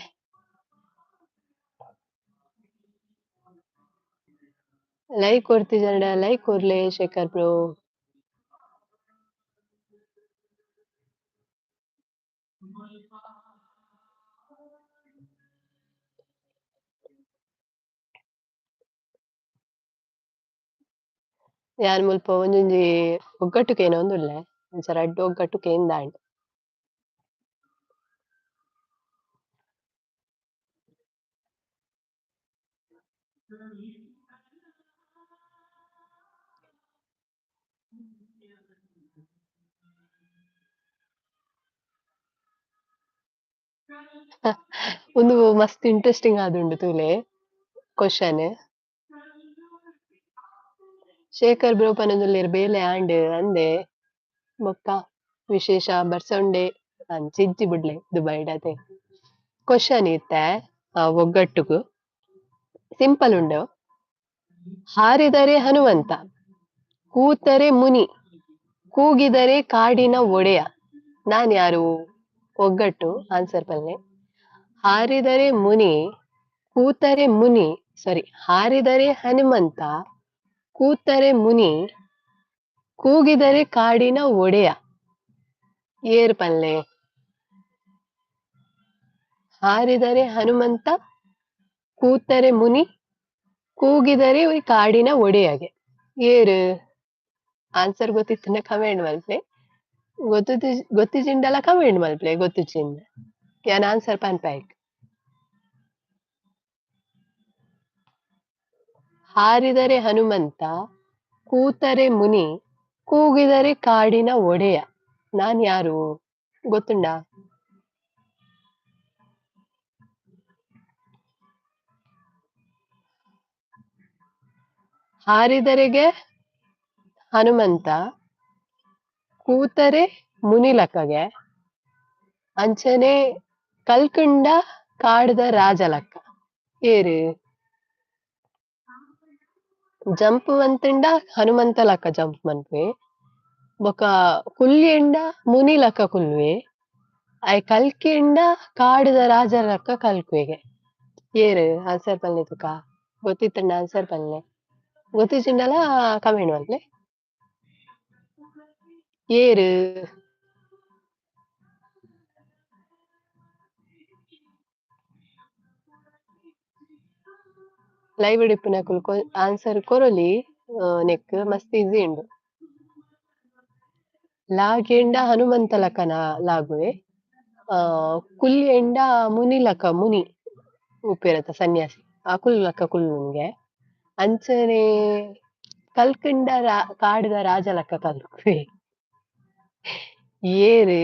ಲೈಕ್ ಕೊಡ್ತಿದ್ದಾರಣ ಲೈಕ್ ಕೊರ್ಲೆ ಶೇಖರ್ ಬ್ರೋ. ಯಾನ್ ಮುಲ್ಪ ಒಂಜೊಂಜಿ ಒಗ್ಗಟ್ಟುಕೇನ ಒಂದುಲ್ಲೆ ಅಂಚ ರಡ್ಡ್ ಒಗ್ಗಟ್ಟು ಕೇಂದಾಂಡ್. ಒಂದು ಮಸ್ತ್ ಇಂಟ್ರೆಸ್ಟಿಂಗ್ ಆದುಂಡು ತೂಲೆ ಕ್ವಶನ್. ಶೇಖರ್ ಬ್ರೋ ಪನೊಂದುಲ್ಲೆರ್ ಬೇಲೆ ಆಂಡ್ ಅಂದೆ ಬೊಕ್ಕ ವಿಶೇಷ ಬರ್ಸೊಂಡೆ ಅಂಚಿಜ್ಜಿ ಬುಡ್ಲೆ ದುಬೈಡ್ ಅತೆ. ಕ್ವಶನ್ ಇತ್ತೆ ಒಗ್ಗಟ್ಟುಗು ಸಿಂಪಲ್ ಉಂಡು. ಹಾರಿದರೆ ಹನುಮಂತ, ಕೂತರೆ ಮುನಿ, ಕೂಗಿದರೆ ಕಾಡಿನ ಒಡೆಯ, ನಾನ್ ಯಾರು? ಒಗ್ಗಟ್ಟು ಆನ್ಸರ್ ಪಲ್ಲೆ. ಹಾರಿದರೆ ಮುನಿ, ಕೂತರೆ ಮುನಿ, ಸಾರಿ ಹಾರಿದರೆ ಹನುಮಂತ, ಕೂತರೆ ಮುನಿ, ಕೂಗಿದರೆ ಕಾಡಿನ ಒಡೆಯ, ಏರ್ ಪಲ್ಲೆ? ಹಾರಿದರೆ ಹನುಮಂತ, ಕೂತರೆ ಮುನಿ, ಕೂಗಿದರೆ ಕಾಡಿನ ಒಡೆಯಗೆ, ಏರು? ಆನ್ಸರ್ ಗೊತ್ತಿತ್ತಂಡ ಕಮೆಂಟ್ ಮಲ್ಪಲೆ, ಗೊತ್ತು ಗೊತ್ತಿಜಿಂಡಲ ಕಮೆಂಟ್ ಮಲ್ಪಲೆ ಗೊತ್ತುಚಿಂದ ಯಾನ್ ಆನ್ಸರ್ ಪನ್ಪಾಯ್ಕ್. ಹಾರಿದರೆ ಹನುಮಂತ, ಕೂತರೆ ಮುನಿ, ಕೂಗಿದರೆ ಕಾಡಿನ ಒಡೆಯ, ನಾನ್ ಯಾರು? ಗೊತ್ತುಂಡ? ಹಾರಿದರೆಗೆ ಹನುಮಂತ, ಕೂತರೆ ಮುನಿಲಕ್ಕಗೆ, ಅಂಚನೆ ಕಲ್ಕಂಡ ಕಾಡ್ದ ರಾಜಲಕ್ಕ, ಏರು? ಜಂಪ್ ಮಂತಂಡ ಹನುಮಂತ ಲಕ್ಕ ಜಂಪ್ ಮನ್ಪೆ, ಬೊಕ ಕುಲ್ಯಂಡ ಮುನಿಲಕ್ಕ ಕುಲ್ವೆ, ಆಯ್ ಕಲ್ಕಿಂಡ ಕಾಡುದ ರಾಜಲಕ್ಕ ಕಲ್ಕುವೆಗೆ. ಏರು ಆನ್ಸರ್ ಪನ್ಲೆ ತುಕ ಗೊತ್ತಿತ್ತಂಡ ಆನ್ಸರ್ ಪನ್ಲೆ ಗೊತ್ತಿಜ್ಜಿಂಡಲ ಕಮೆಂಟ್ ಮಲ್ಪುಲೆ. ಏರು ಲೈವ್ ಇಪ್ಪುನಕುಲು ಆನ್ಸರ್ ಕೊರೊಲಿ ನೆಕ್ ಮಸ್ತ್ ಈಸಿ ಉಂಡು. ಲಾಗೆಂಡ ಹನುಮಂತ ಲಕನ ಲಾಗುವೆ ಕುಲ್ಯೆಂಡ ಮುನಿ ಲಕ ಮುನಿ ಉಪ್ಪೇರತ ಸನ್ಯಾಸಿ ಅಕುಲು ಲಕ ಕುಲ್ಲುನ್ಗೆ ಅಂಚನೆ ಕಲ್ಕಂಡ ಕಾಡುದ ರಾಜ ಲಕ ಕಲ್ಕುವೆ. ಏರು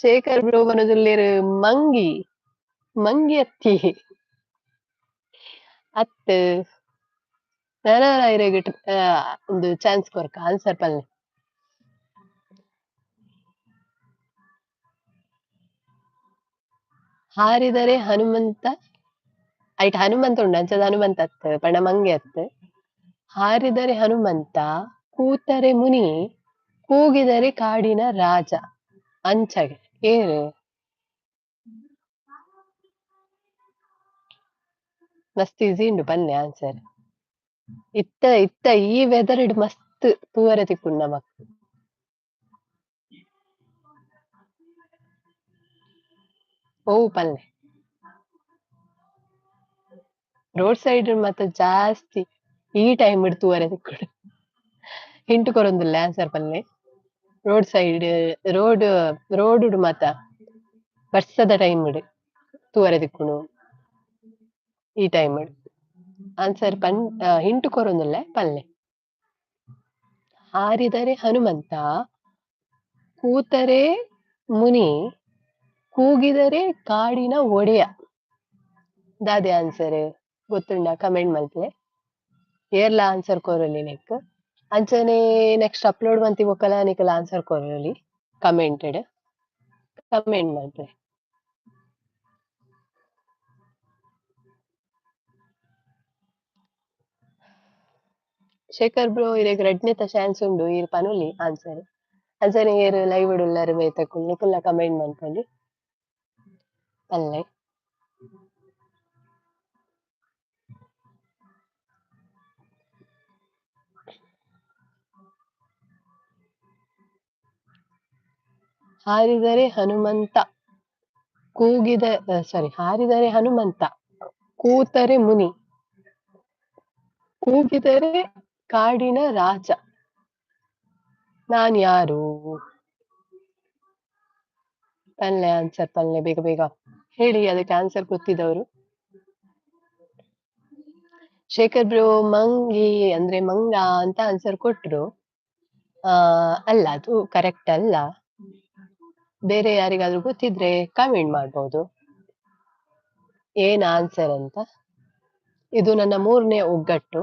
ಶೇಖರ್ ಬ್ರೋ ಬನದುಲ್ಲೇರು ಮಂಗಿ ಮಂಗಿ ಅತ್ತಿ ಅತ್ ನನ ಇರೆಗ್ ಒಂದು ಚಾನ್ಸ್ ಕೊರ್ಕ ಆನ್ಸರ್ ಪನ್ಲೆ. ಹಾರಿದರೆ ಹನುಮಂತ ಐಟ್ ಹನುಮಂತ ಉಂಡು ಅಂಚದ ಹನುಮಂತ ಅತ್ ಪಂಡ ಮಂಗೆ ಅತ್. ಹಾರಿದರೆ ಹನುಮಂತ ಕೂತರೆ ಮುನಿ ಕೂಗಿದರೆ ಕಾಡಿನ ರಾಜ ಅಂಚಗೆ ಏರು ಮಸ್ತ್ ಈಸಿ ಉಂಡು ಪನ್ಲೆ ಆನ್ಸರ್. ಇತ್ತ ಇತ್ತ ಈ ವೆದರ್ ಇಡ್ ಮಸ್ತ್ ತೂವರೆ ತಿಕ್ಕುಂಡು ನಮಕ್. ಓ ಪನ್ಲೆ ರೋಡ್ ಸೈಡ್ ಮತ್ತ ಜಾಸ್ತಿ ಈ ಟೈಮ್ ಇಡ್ ತೂವರೆ ತಿಕ್ಕುಂಡು. ಹಿಂಟ್ ಕೊರೊಂದುಲ್ಲೆ ಆನ್ಸರ್ ಪನ್ಲೆ. ರೋಡ್ ಸೈಡ್ ರೋಡ್ ರೋಡ್ ಮಾತ ಬರ್ಸದ ಟೈಮ್ ಇಡ್ ತೂವರೆ ತಿಕ್ಕುಂಡು ಈ ಟೈಮ್ ಇಡ್. ಆನ್ಸರ್ ಪನ್ ಹಿಂಟ್ ಕೊರೊಂದುಲ್ಲೆ ಪನ್ಲೆ. ಹಾರಿದರೆ ಹನುಮಂತ ಕೂತರೆ ಮುನಿ ಕೂಗಿದರೆ ಕಾಡಿನ ಒಡೆಯ. ದಾದೆ ಆನ್ಸರ್ ಗೊತ್ತುಂಡ ಕಮೆಂಟ್ ಮಲ್ಪುಲೆ. ಏರ್ಲ ಆನ್ಸರ್ ಕೊರೊಲಿ ನೆಕ್. ಅಂಚನೆ ನೆಕ್ಸ್ಟ್ ಅಪ್ಲೋಡ್ ಮಂತಿ ಬೊಕ್ಕಲ ನಿಕಲ್ ಆನ್ಸರ್ ಕೊರೊಲಿ ಕಮೆಂಟೆಡ್ ಕಮೆಂಟ್ ಮಲ್ಪುಲೆ. ಶೇಖರ್ ಬ್ರೋ ಇರೆಗ್ ರಡ್ನೆತ ಚಾನ್ಸ್ ಉಂಡು ಈರ್ ಪನೊಲಿ ಆನ್ಸರ್. ಅಂಚನೆ ಏರ್ ಲೈವ್ ಉಲ್ಲರ್ ಬೇತಕುಲು ನಿಕುಲ್ನ ಕಮೆಂಟ್ ಮಲ್ಪೊಲಿ ಪನ್ಲೆ. ಹಾರಿದರೆ ಹನುಮಂತ ಕೂಗಿದ ಸಾರಿ ಹಾರಿದರೆ ಹನುಮಂತ ಕೂತರೆ ಮುನಿ ಕೂಗಿದರೆ ಕಾಡಿನ ರಾಜ. ನಾನ್ ಯಾರು ಪನ್ಲೆ ಆನ್ಸರ್ ಪನ್ಲೆ ಬೇಗ ಬೇಗ ಹೇಳಿ ಅದಕ್ಕೆ ಆನ್ಸರ್ ಗೊತ್ತಿದ್ದವರು. ಶೇಖರ್ ಬ್ರೋ ಮಂಗಿ ಅಂದ್ರೆ ಮಂಗ ಅಂತ ಆನ್ಸರ್ ಕೊಟ್ರು. ಅಲ್ಲ ಅದು ಕರೆಕ್ಟ್ ಅಲ್ಲ. ಬೇರೆ ಯಾರಿಗಾದ್ರೂ ಗೊತ್ತಿದ್ರೆ ಕಮೆಂಟ್ ಮಾಡ್ಬೋದು ಏನ್ ಆನ್ಸರ್ ಅಂತ. ಇದು ನನ್ನ ಮೂರನೇ ಒಗ್ಗಟ್ಟು.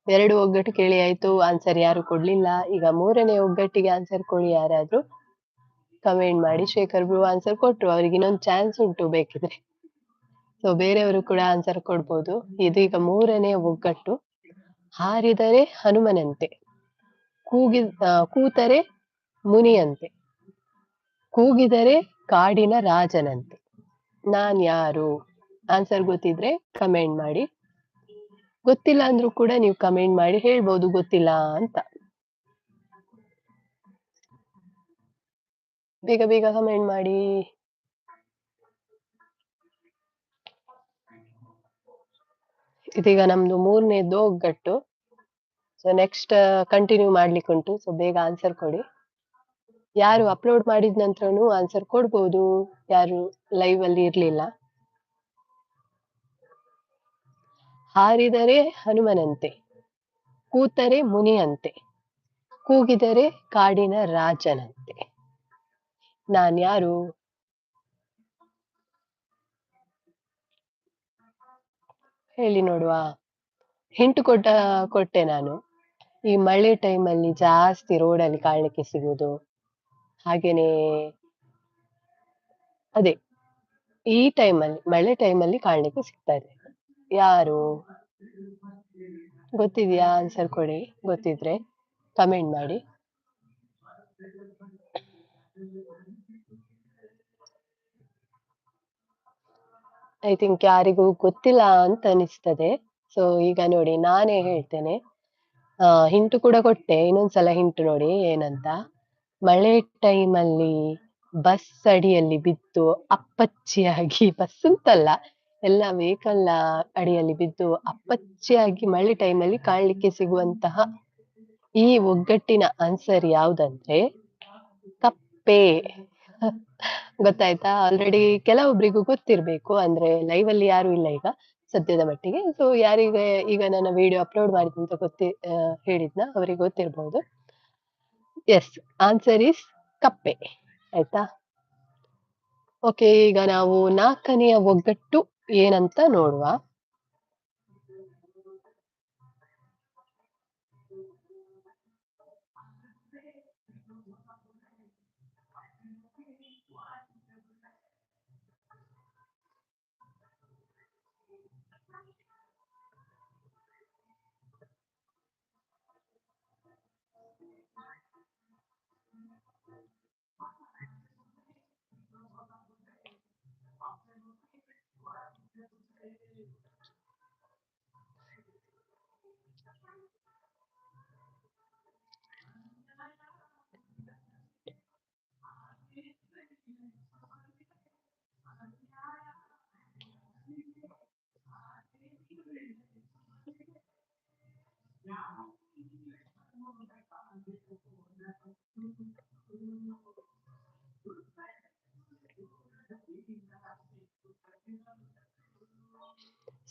2 ಒಗ್ಗಟ್ಟು ಕೇಳಿ ಆಯ್ತು, ಆನ್ಸರ್ ಯಾರು ಕೊಡ್ಲಿಲ್ಲ. ಈಗ ಮೂರನೇ ಒಗ್ಗಟ್ಟಿಗೆ ಆನ್ಸರ್ ಕೊಡಿ ಯಾರಾದ್ರೂ ಕಮೆಂಟ್ ಮಾಡಿ. ಶೇಖರ್ ಬ್ರೋ ಆನ್ಸರ್ ಕೊಟ್ರು, ಅವ್ರಿಗೆ ಇನ್ನೊಂದು ಚಾನ್ಸ್ ಉಂಟು ಬೇಕಿದ್ರೆ. ಸೊ ಬೇರೆಯವರು ಕೂಡ ಆನ್ಸರ್ ಕೊಡ್ಬೋದು. ಇದು ಈಗ ಮೂರನೇ ಒಗ್ಗಟ್ಟು. ಹಾರಿದರೆ ಹನುಮನಂತೆ, ಕೂತರೆ ಮುನಿಯಂತೆ, ಕೂಗಿದರೆ ಕಾಡಿನ ರಾಜನಂತೆ. ನಾನ್ ಯಾರು? ಆನ್ಸರ್ ಗೊತ್ತಿದ್ರೆ ಕಮೆಂಟ್ ಮಾಡಿ. ಗೊತ್ತಿಲ್ಲ ಅಂದ್ರೂ ಕೂಡ ನೀವು ಕಮೆಂಟ್ ಮಾಡಿ ಹೇಳ್ಬೋದು ಗೊತ್ತಿಲ್ಲ ಅಂತ. ಬೇಗ ಬೇಗ ಕಮೆಂಟ್ ಮಾಡಿ. ಇದೀಗ ನಮ್ದು ಮೂರನೇದು ಒಗ್ಗಟ್ಟು. ಸೊ ನೆಕ್ಸ್ಟ್ ಕಂಟಿನ್ಯೂ ಮಾಡ್ಲಿಕ್ಕುಂಟು. ಸೊ ಬೇಗ ಆನ್ಸರ್ ಕೊಡಿ. ಯಾರು ಅಪ್ಲೋಡ್ ಮಾಡಿದ ನಂತರನೂ ಆನ್ಸರ್ ಕೊಡ್ಬೋದು, ಯಾರು ಲೈವ್ ಅಲ್ಲಿ ಇರ್ಲಿಲ್ಲ. ಹಾರಿದರೆ ಹನುಮನಂತೆ, ಕೂತರೆ ಮುನಿಯಂತೆ, ಕೂಗಿದರೆ ಕಾಡಿನ ರಾಜನಂತೆ. ನಾನ್ ಯಾರು? ಹೇಳಿ ನೋಡುವ. ಹಿಂಟು ಕೊಟ್ಟೆ ನಾನು. ಈ ಮಳೆ ಟೈಮಲ್ಲಿ ಜಾಸ್ತಿ ರೋಡಲ್ಲಿ ಕಾಣಲಿಕ್ಕೆ ಸಿಗುದು. ಹಾಗೇನೆ ಅದೇ ಈ ಟೈಮಲ್ಲಿ ಮಳೆ ಟೈಮಲ್ಲಿ ಕಾಣಲಿಕ್ಕೆ ಸಿಗ್ತಾ ಇದೆ. ಯಾರು ಗೊತ್ತಿದ್ಯಾ? ಆನ್ಸರ್ ಕೊಡಿ ಗೊತ್ತಿದ್ರೆ. ಕಮೆಂಟ್ ಮಾಡಿ. I think ಯಾರಿಗೂ ಗೊತ್ತಿಲ್ಲ ಅಂತ ಅನಿಸ್ತದೆ. ಸೊ ಈಗ ನೋಡಿ ನಾನೇ ಹೇಳ್ತೇನೆ. ಹಿಂಟು ಕೂಡ ಕೊಟ್ಟೆ, ಇನ್ನೊಂದ್ಸಲ ಹಿಂಟು ನೋಡಿ ಏನಂತ. ಮಳೆ ಟೈಮಲ್ಲಿ ಬಸ್ ಅಡಿಯಲ್ಲಿ ಬಿದ್ದು ಅಪ್ಪಚ್ಚಿಯಾಗಿ, ಬಸ್ ಅಂತಲ್ಲ ಎಲ್ಲ ವೆಹಿಕಲ್ ಅಡಿಯಲ್ಲಿ ಬಿದ್ದು ಅಪ್ಪಚ್ಚಿಯಾಗಿ ಮಳೆ ಟೈಮಲ್ಲಿ ಕಾಣ್ಲಿಕ್ಕೆ ಸಿಗುವಂತಹ ಈ ಒಗ್ಗಟ್ಟಿನ ಆನ್ಸರ್ ಯಾವ್ದಂದ್ರೆ ಕಪ್ಪೆ. ಗೊತ್ತಾಯ್ತಾ? ಆಲ್ರೆಡಿ ಕೆಲವೊಬ್ರಿಗೂ ಗೊತ್ತಿರ್ಬೇಕು, ಅಂದ್ರೆ ಲೈವ್ ಅಲ್ಲಿ ಯಾರು ಇಲ್ಲ ಈಗ ಸದ್ಯದ ಮಟ್ಟಿಗೆ. ಸೊ ಯಾರಿಗೆ ಈಗ ನನ್ನ ವಿಡಿಯೋ ಅಪ್ಲೋಡ್ ಮಾಡಿದಂತ ಹೇಳಿದ್ನ ಅವರಿಗೆ ಗೊತ್ತಿರ್ಬೋದು. ಎಸ್, ಆನ್ಸರ್ is ಕಪ್ಪೆ. ಆಯ್ತಾ? ಓಕೆ, ಈಗ ನಾವು ನಾಲ್ಕನೆಯ ಒಗ್ಗಟ್ಟು ಏನಂತ ನೋಡುವ.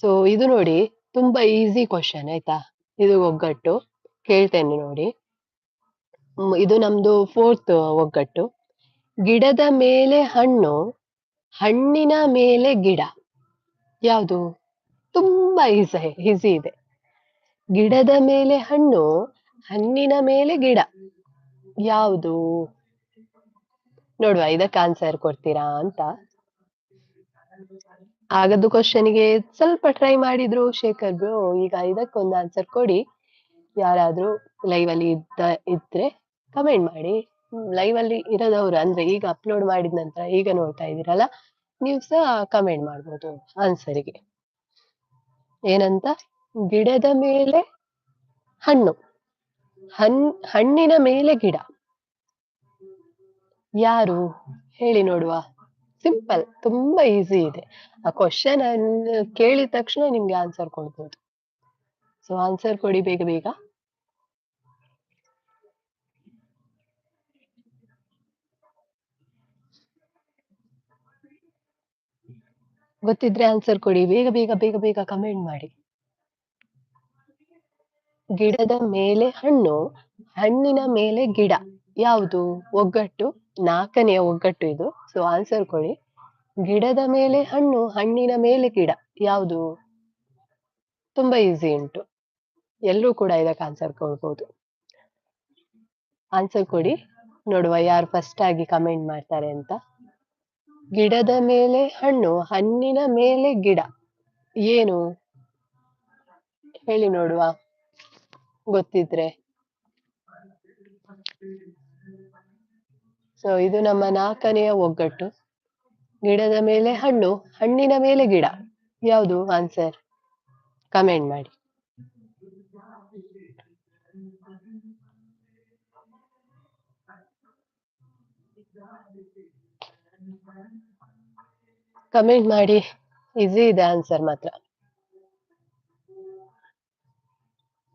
ಸೊ ಇದು ನೋಡಿ ತುಂಬಾ ಈಸಿ ಕ್ವಶನ್ ಆಯ್ತಾ. ಇದು ಒಗ್ಗಟ್ಟು ಕೇಳ್ತೇನೆ ನೋಡಿ. ಇದು ನಮ್ದು ಫೋರ್ತ್ ಒಗ್ಗಟ್ಟು. ಗಿಡದ ಮೇಲೆ ಹಣ್ಣು, ಹಣ್ಣಿನ ಮೇಲೆ ಗಿಡ, ಯಾವುದು? ತುಂಬಾ ಈಸಿ ಇದೆ. ಗಿಡದ ಮೇಲೆ ಹಣ್ಣು, ಹಣ್ಣಿನ ಮೇಲೆ ಗಿಡ, ಯಾವುದು? ನೋಡುವ ಇದಕ್ಕೆ ಆನ್ಸರ್ ಕೊಡ್ತೀರಾ ಅಂತ. ಆಗದ್ದು ಕ್ವಶನ್ಗೆ ಸ್ವಲ್ಪ ಟ್ರೈ ಮಾಡಿದ್ರು ಶೇಖರ್ ಬ್ರೋ, ಈಗ ಇದಕ್ಕೊಂದು ಆನ್ಸರ್ ಕೊಡಿ. ಯಾರಾದ್ರೂ ಲೈವ್ ಅಲ್ಲಿ ಇದ್ರೆ ಕಮೆಂಟ್ ಮಾಡಿ. ಲೈವ್ ಅಲ್ಲಿ ಇರೋದವ್ರು ಅಂದ್ರೆ ಈಗ ಅಪ್ಲೋಡ್ ಮಾಡಿದ ನಂತರ ಈಗ ನೋಡ್ತಾ ಇದ್ದೀರಲ್ಲ, ನೀವು ಸಹ ಕಮೆಂಟ್ ಮಾಡ್ಬೋದು ಆನ್ಸರಿಗೆ. ಏನಂತ? ಗಿಡದ ಮೇಲೆ ಹಣ್ಣು, ಹಣ್ಣಿನ ಮೇಲೆ ಗಿಡ, ಯಾರು ಹೇಳಿ ನೋಡುವ. ಸಿಂಪಲ್, ತುಂಬಾ ಈಸಿ ಇದೆ. ಆ ಕ್ವಶನ್ ಅನ್ನು ಕೇಳಿದ ತಕ್ಷಣ ನಿಮ್ಗೆ ಆನ್ಸರ್ ಕೊಡ್ಬೋದು. ಸೊ ಆನ್ಸರ್ ಕೊಡಿ ಬೇಗ ಬೇಗ. ಗೊತ್ತಿದ್ರೆ ಆನ್ಸರ್ ಕೊಡಿ ಬೇಗ ಬೇಗ ಬೇಗ ಬೇಗ ಕಮೆಂಟ್ ಮಾಡಿ. ಗಿಡದ ಮೇಲೆ ಹಣ್ಣು, ಹಣ್ಣಿನ ಮೇಲೆ ಗಿಡ, ಯಾವುದು ಒಗ್ಗಟ್ಟು? ನಾಲ್ಕನೆಯ ಒಗ್ಗಟ್ಟು ಇದು. ಸೊ ಆನ್ಸರ್ ಕೊಡಿ. ಗಿಡದ ಮೇಲೆ ಹಣ್ಣು, ಹಣ್ಣಿನ ಮೇಲೆ ಗಿಡ, ಯಾವುದು? ತುಂಬಾ ಈಸಿ ಉಂಟು, ಎಲ್ಲರೂ ಕೂಡ ಇದಕ್ಕೆ ಆನ್ಸರ್ ಕೊಡ್ಬೋದು. ಆನ್ಸರ್ ಕೊಡಿ, ನೋಡುವ ಯಾರು ಫಸ್ಟ್ ಆಗಿ ಕಮೆಂಟ್ ಮಾಡ್ತಾರೆ ಅಂತ. ಗಿಡದ ಮೇಲೆ ಹಣ್ಣು, ಹಣ್ಣಿನ ಮೇಲೆ ಗಿಡ, ಏನು ಹೇಳಿ ನೋಡುವ ಗೊತ್ತಿದ್ರೆ. ಸೊ ಇದು ನಮ್ಮ ನಾಲ್ಕನೆಯ ಒಗ್ಗಟ್ಟು. ಗಿಡದ ಮೇಲೆ ಹಣ್ಣು, ಹಣ್ಣಿನ ಮೇಲೆ ಗಿಡ, ಯಾವುದು ಆನ್ಸರ್? ಕಮೆಂಟ್ ಮಾಡಿ. ಕಮೆಂಟ್ ಮಾಡಿ, ಈಸಿ ಇದೆ ಆನ್ಸರ್ ಮಾತ್ರ.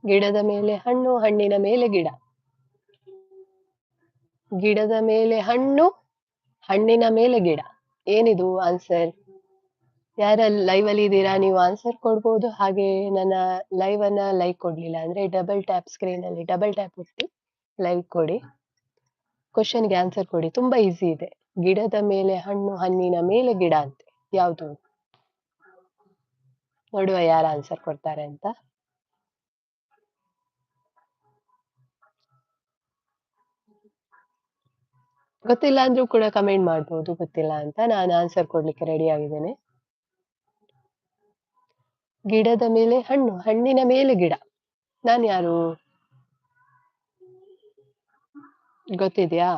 ಗಿಡದ ಮೇಲೆ ಹಣ್ಣು, ಹಣ್ಣಿನ ಮೇಲೆ ಗಿಡ. ಗಿಡದ ಮೇಲೆ ಹಣ್ಣು, ಹಣ್ಣಿನ ಮೇಲೆ ಗಿಡ, ಏನಿದು ಆನ್ಸರ್? ಯಾರಲ್ಲಿ ಲೈವ್ ಅಲ್ಲಿ ಇದ್ದೀರಾ ನೀವು ಆನ್ಸರ್ ಕೊಡ್ಬೋದು. ಹಾಗೆ ನನ್ನ ಲೈವ್ ಅನ್ನ ಲೈಕ್ ಕೊಡ್ಲಿಲ್ಲ ಅಂದ್ರೆ ಡಬಲ್ ಟ್ಯಾಪ್ ಸ್ಕ್ರೀನ್ ಅಲ್ಲಿ ಡಬಲ್ ಟ್ಯಾಪ್ ಒತ್ತಿ ಲೈಕ್ ಕೊಡಿ. ಕ್ವಶನ್ಗೆ ಆನ್ಸರ್ ಕೊಡಿ, ತುಂಬಾ ಈಸಿ ಇದೆ. ಗಿಡದ ಮೇಲೆ ಹಣ್ಣು, ಹಣ್ಣಿನ ಮೇಲೆ ಗಿಡ ಅಂತೆ, ಯಾವುದು? ನೋಡುವ ಯಾರು ಆನ್ಸರ್ ಕೊಡ್ತಾರೆ ಅಂತ. ಗೊತ್ತಿಲ್ಲ ಅಂದ್ರೂ ಕೂಡ ಕಮೆಂಟ್ ಮಾಡ್ಬೋದು ಗೊತ್ತಿಲ್ಲ ಅಂತ. ನಾನು ಆನ್ಸರ್ ಕೊಡ್ಲಿಕ್ಕೆ ರೆಡಿ ಆಗಿದ್ದೇನೆ. ಗಿಡದ ಮೇಲೆ ಹಣ್ಣು, ಹಣ್ಣಿನ ಮೇಲೆ ಗಿಡ, ನಾನು ಯಾರು? ಗೊತ್ತಿದ್ಯಾ?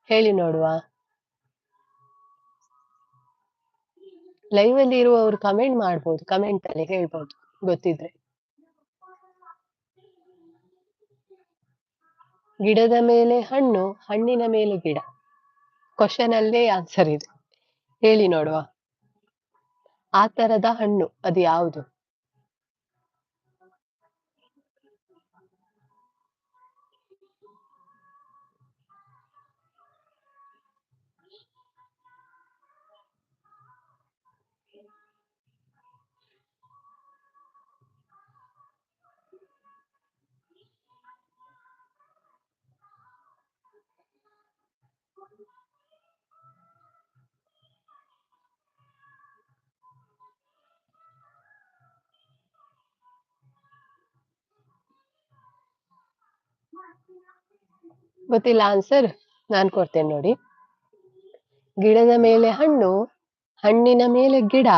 ಹೇಳಿ ನೋಡುವ. ಲೈವ್ ಅಲ್ಲಿ ಇರುವವರು ಕಮೆಂಟ್ ಮಾಡ್ಬೋದು, ಕಮೆಂಟ್ ಅಲ್ಲಿ ಹೇಳ್ಬೋದು ಗೊತ್ತಿದ್ರೆ. ಗಿಡದ ಮೇಲೆ ಹಣ್ಣು, ಹಣ್ಣಿನ ಮೇಲೆ ಗಿಡ. ಕ್ವಶನ್ ಅಲ್ಲೇ ಆನ್ಸರ್ ಇದೆ, ಹೇಳಿ ನೋಡುವ. ಆ ತರದ ಹಣ್ಣು ಅದು ಯಾವುದು? ಗೊತ್ತಿಲ್ಲ ಆನ್ಸರ್? ನಾನ್ ಕೊಡ್ತೇನೆ ನೋಡಿ. ಗಿಡದ ಮೇಲೆ ಹಣ್ಣು, ಹಣ್ಣಿನ ಮೇಲೆ ಗಿಡ.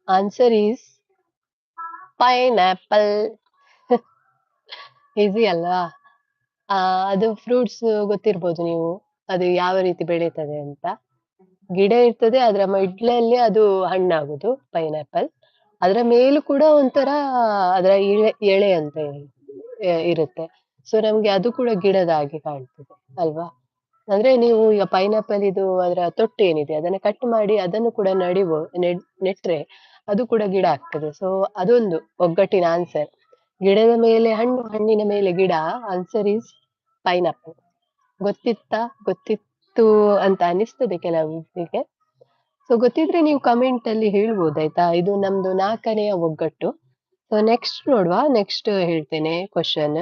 Answer is pineapple. Easy ಅಲ್ವಾ? ಅದು ಫ್ರೂಟ್ಸ್ ಗೊತ್ತಿರ್ಬೋದು ನೀವು, ಅದು ಯಾವ ರೀತಿ ಬೆಳೀತದೆ ಅಂತ. ಗಿಡ ಇರ್ತದೆ, ಅದರ ಮಿಡ್ಲಲ್ಲಿ ಅದು ಹಣ್ಣಾಗುದು ಪೈನಾಪಲ್. ಅದರ ಮೇಲೂ ಕೂಡ ಒಂಥರ ಅದರ ಎಳೆ ಅಂತ ಇರುತ್ತೆ. ಸೊ ನಮ್ಗೆ ಅದು ಕೂಡ ಗಿಡದ ಹಾಗೆ ಕಾಣ್ತದೆ ಅಲ್ವಾ? ಅಂದ್ರೆ ನೀವು ಈಗ ಪೈನಾಪಲ್ ಇದು ಅದರ ತೊಟ್ಟು ಏನಿದೆ ಅದನ್ನ ಕಟ್ ಮಾಡಿ ಅದನ್ನು ಕೂಡ ನೆಟ್ರೆ ಅದು ಕೂಡ ಗಿಡ ಆಗ್ತದೆ. ಸೊ ಅದೊಂದು ಒಗ್ಗಟ್ಟಿನ ಆನ್ಸರ್. ಗಿಡದ ಮೇಲೆ ಹಣ್ಣು, ಹಣ್ಣಿನ ಮೇಲೆ ಗಿಡ. Answer is pineapple. ಗೊತ್ತಿತ್ತಾ? ಗೊತ್ತಿತ್ತು ಅಂತ ಅನಿಸ್ತದೆ ಕೆಲವರಿಗೆ. ಸೊ ಗೊತ್ತಿದ್ರೆ ನೀವು ಕಮೆಂಟ್ ಅಲ್ಲಿ ಹೇಳ್ಬೋದು, ಆಯ್ತಾ? ಇದು ನಮ್ದು 4ನೇ ಒಗ್ಗಟ್ಟು. ಸೊ ನೆಕ್ಸ್ಟ್ ನೋಡುವ, ನೆಕ್ಸ್ಟ್ ಹೇಳ್ತೇನೆ ಕ್ವಶನ್.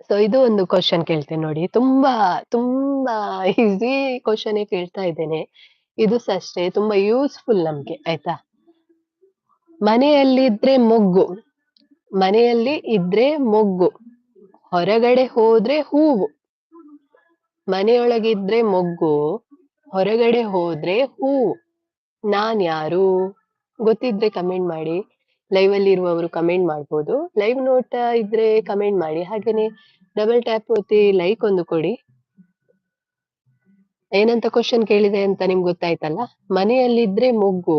ಸೊ ಇದು ಒಂದು ಕ್ವಶನ್ ಕೇಳ್ತೇನೆ ನೋಡಿ, ತುಂಬಾ ತುಂಬಾ ಈಸಿ ಕ್ವಶನ್ ಕೇಳ್ತಾ ಇದ್ದೇನೆ. ಇದು ಸಹ ಅಷ್ಟೇ ತುಂಬಾ ಯೂಸ್ಫುಲ್ ನಮ್ಗೆ, ಆಯ್ತಾ? ಮನೆಯಲ್ಲಿದ್ರೆ ಮೊಗ್ಗು, ಮನೆಯಲ್ಲಿ ಇದ್ರೆ ಮೊಗ್ಗು, ಹೊರಗಡೆ ಹೋದ್ರೆ ಹೂವು. ಮನೆಯೊಳಗಿದ್ರೆ ಮೊಗ್ಗು, ಹೊರಗಡೆ ಹೋದ್ರೆ ಹೂವು. ನಾನ್ ಯಾರು? ಗೊತ್ತಿದ್ರೆ ಕಮೆಂಟ್ ಮಾಡಿ. ಲೈವ್ ಅಲ್ಲಿ ಇರುವವರು ಕಮೆಂಟ್ ಮಾಡ್ಬೋದು, ಲೈವ್ ನೋಡ್ತಾ ಇದ್ರೆ ಕಮೆಂಟ್ ಮಾಡಿ. ಹಾಗೇನೆ ಡಬಲ್ ಟ್ಯಾಪ್ ಒತ್ತಿ ಲೈಕ್ ಒಂದು ಕೊಡಿ. ಏನಂತ ಕ್ವಶನ್ ಕೇಳಿದೆ ಅಂತ ನಿಮ್ಗೆ ಗೊತ್ತಾಯ್ತಲ್ಲ? ಮನೆಯಲ್ಲಿದ್ರೆ ಮೊಗ್ಗು,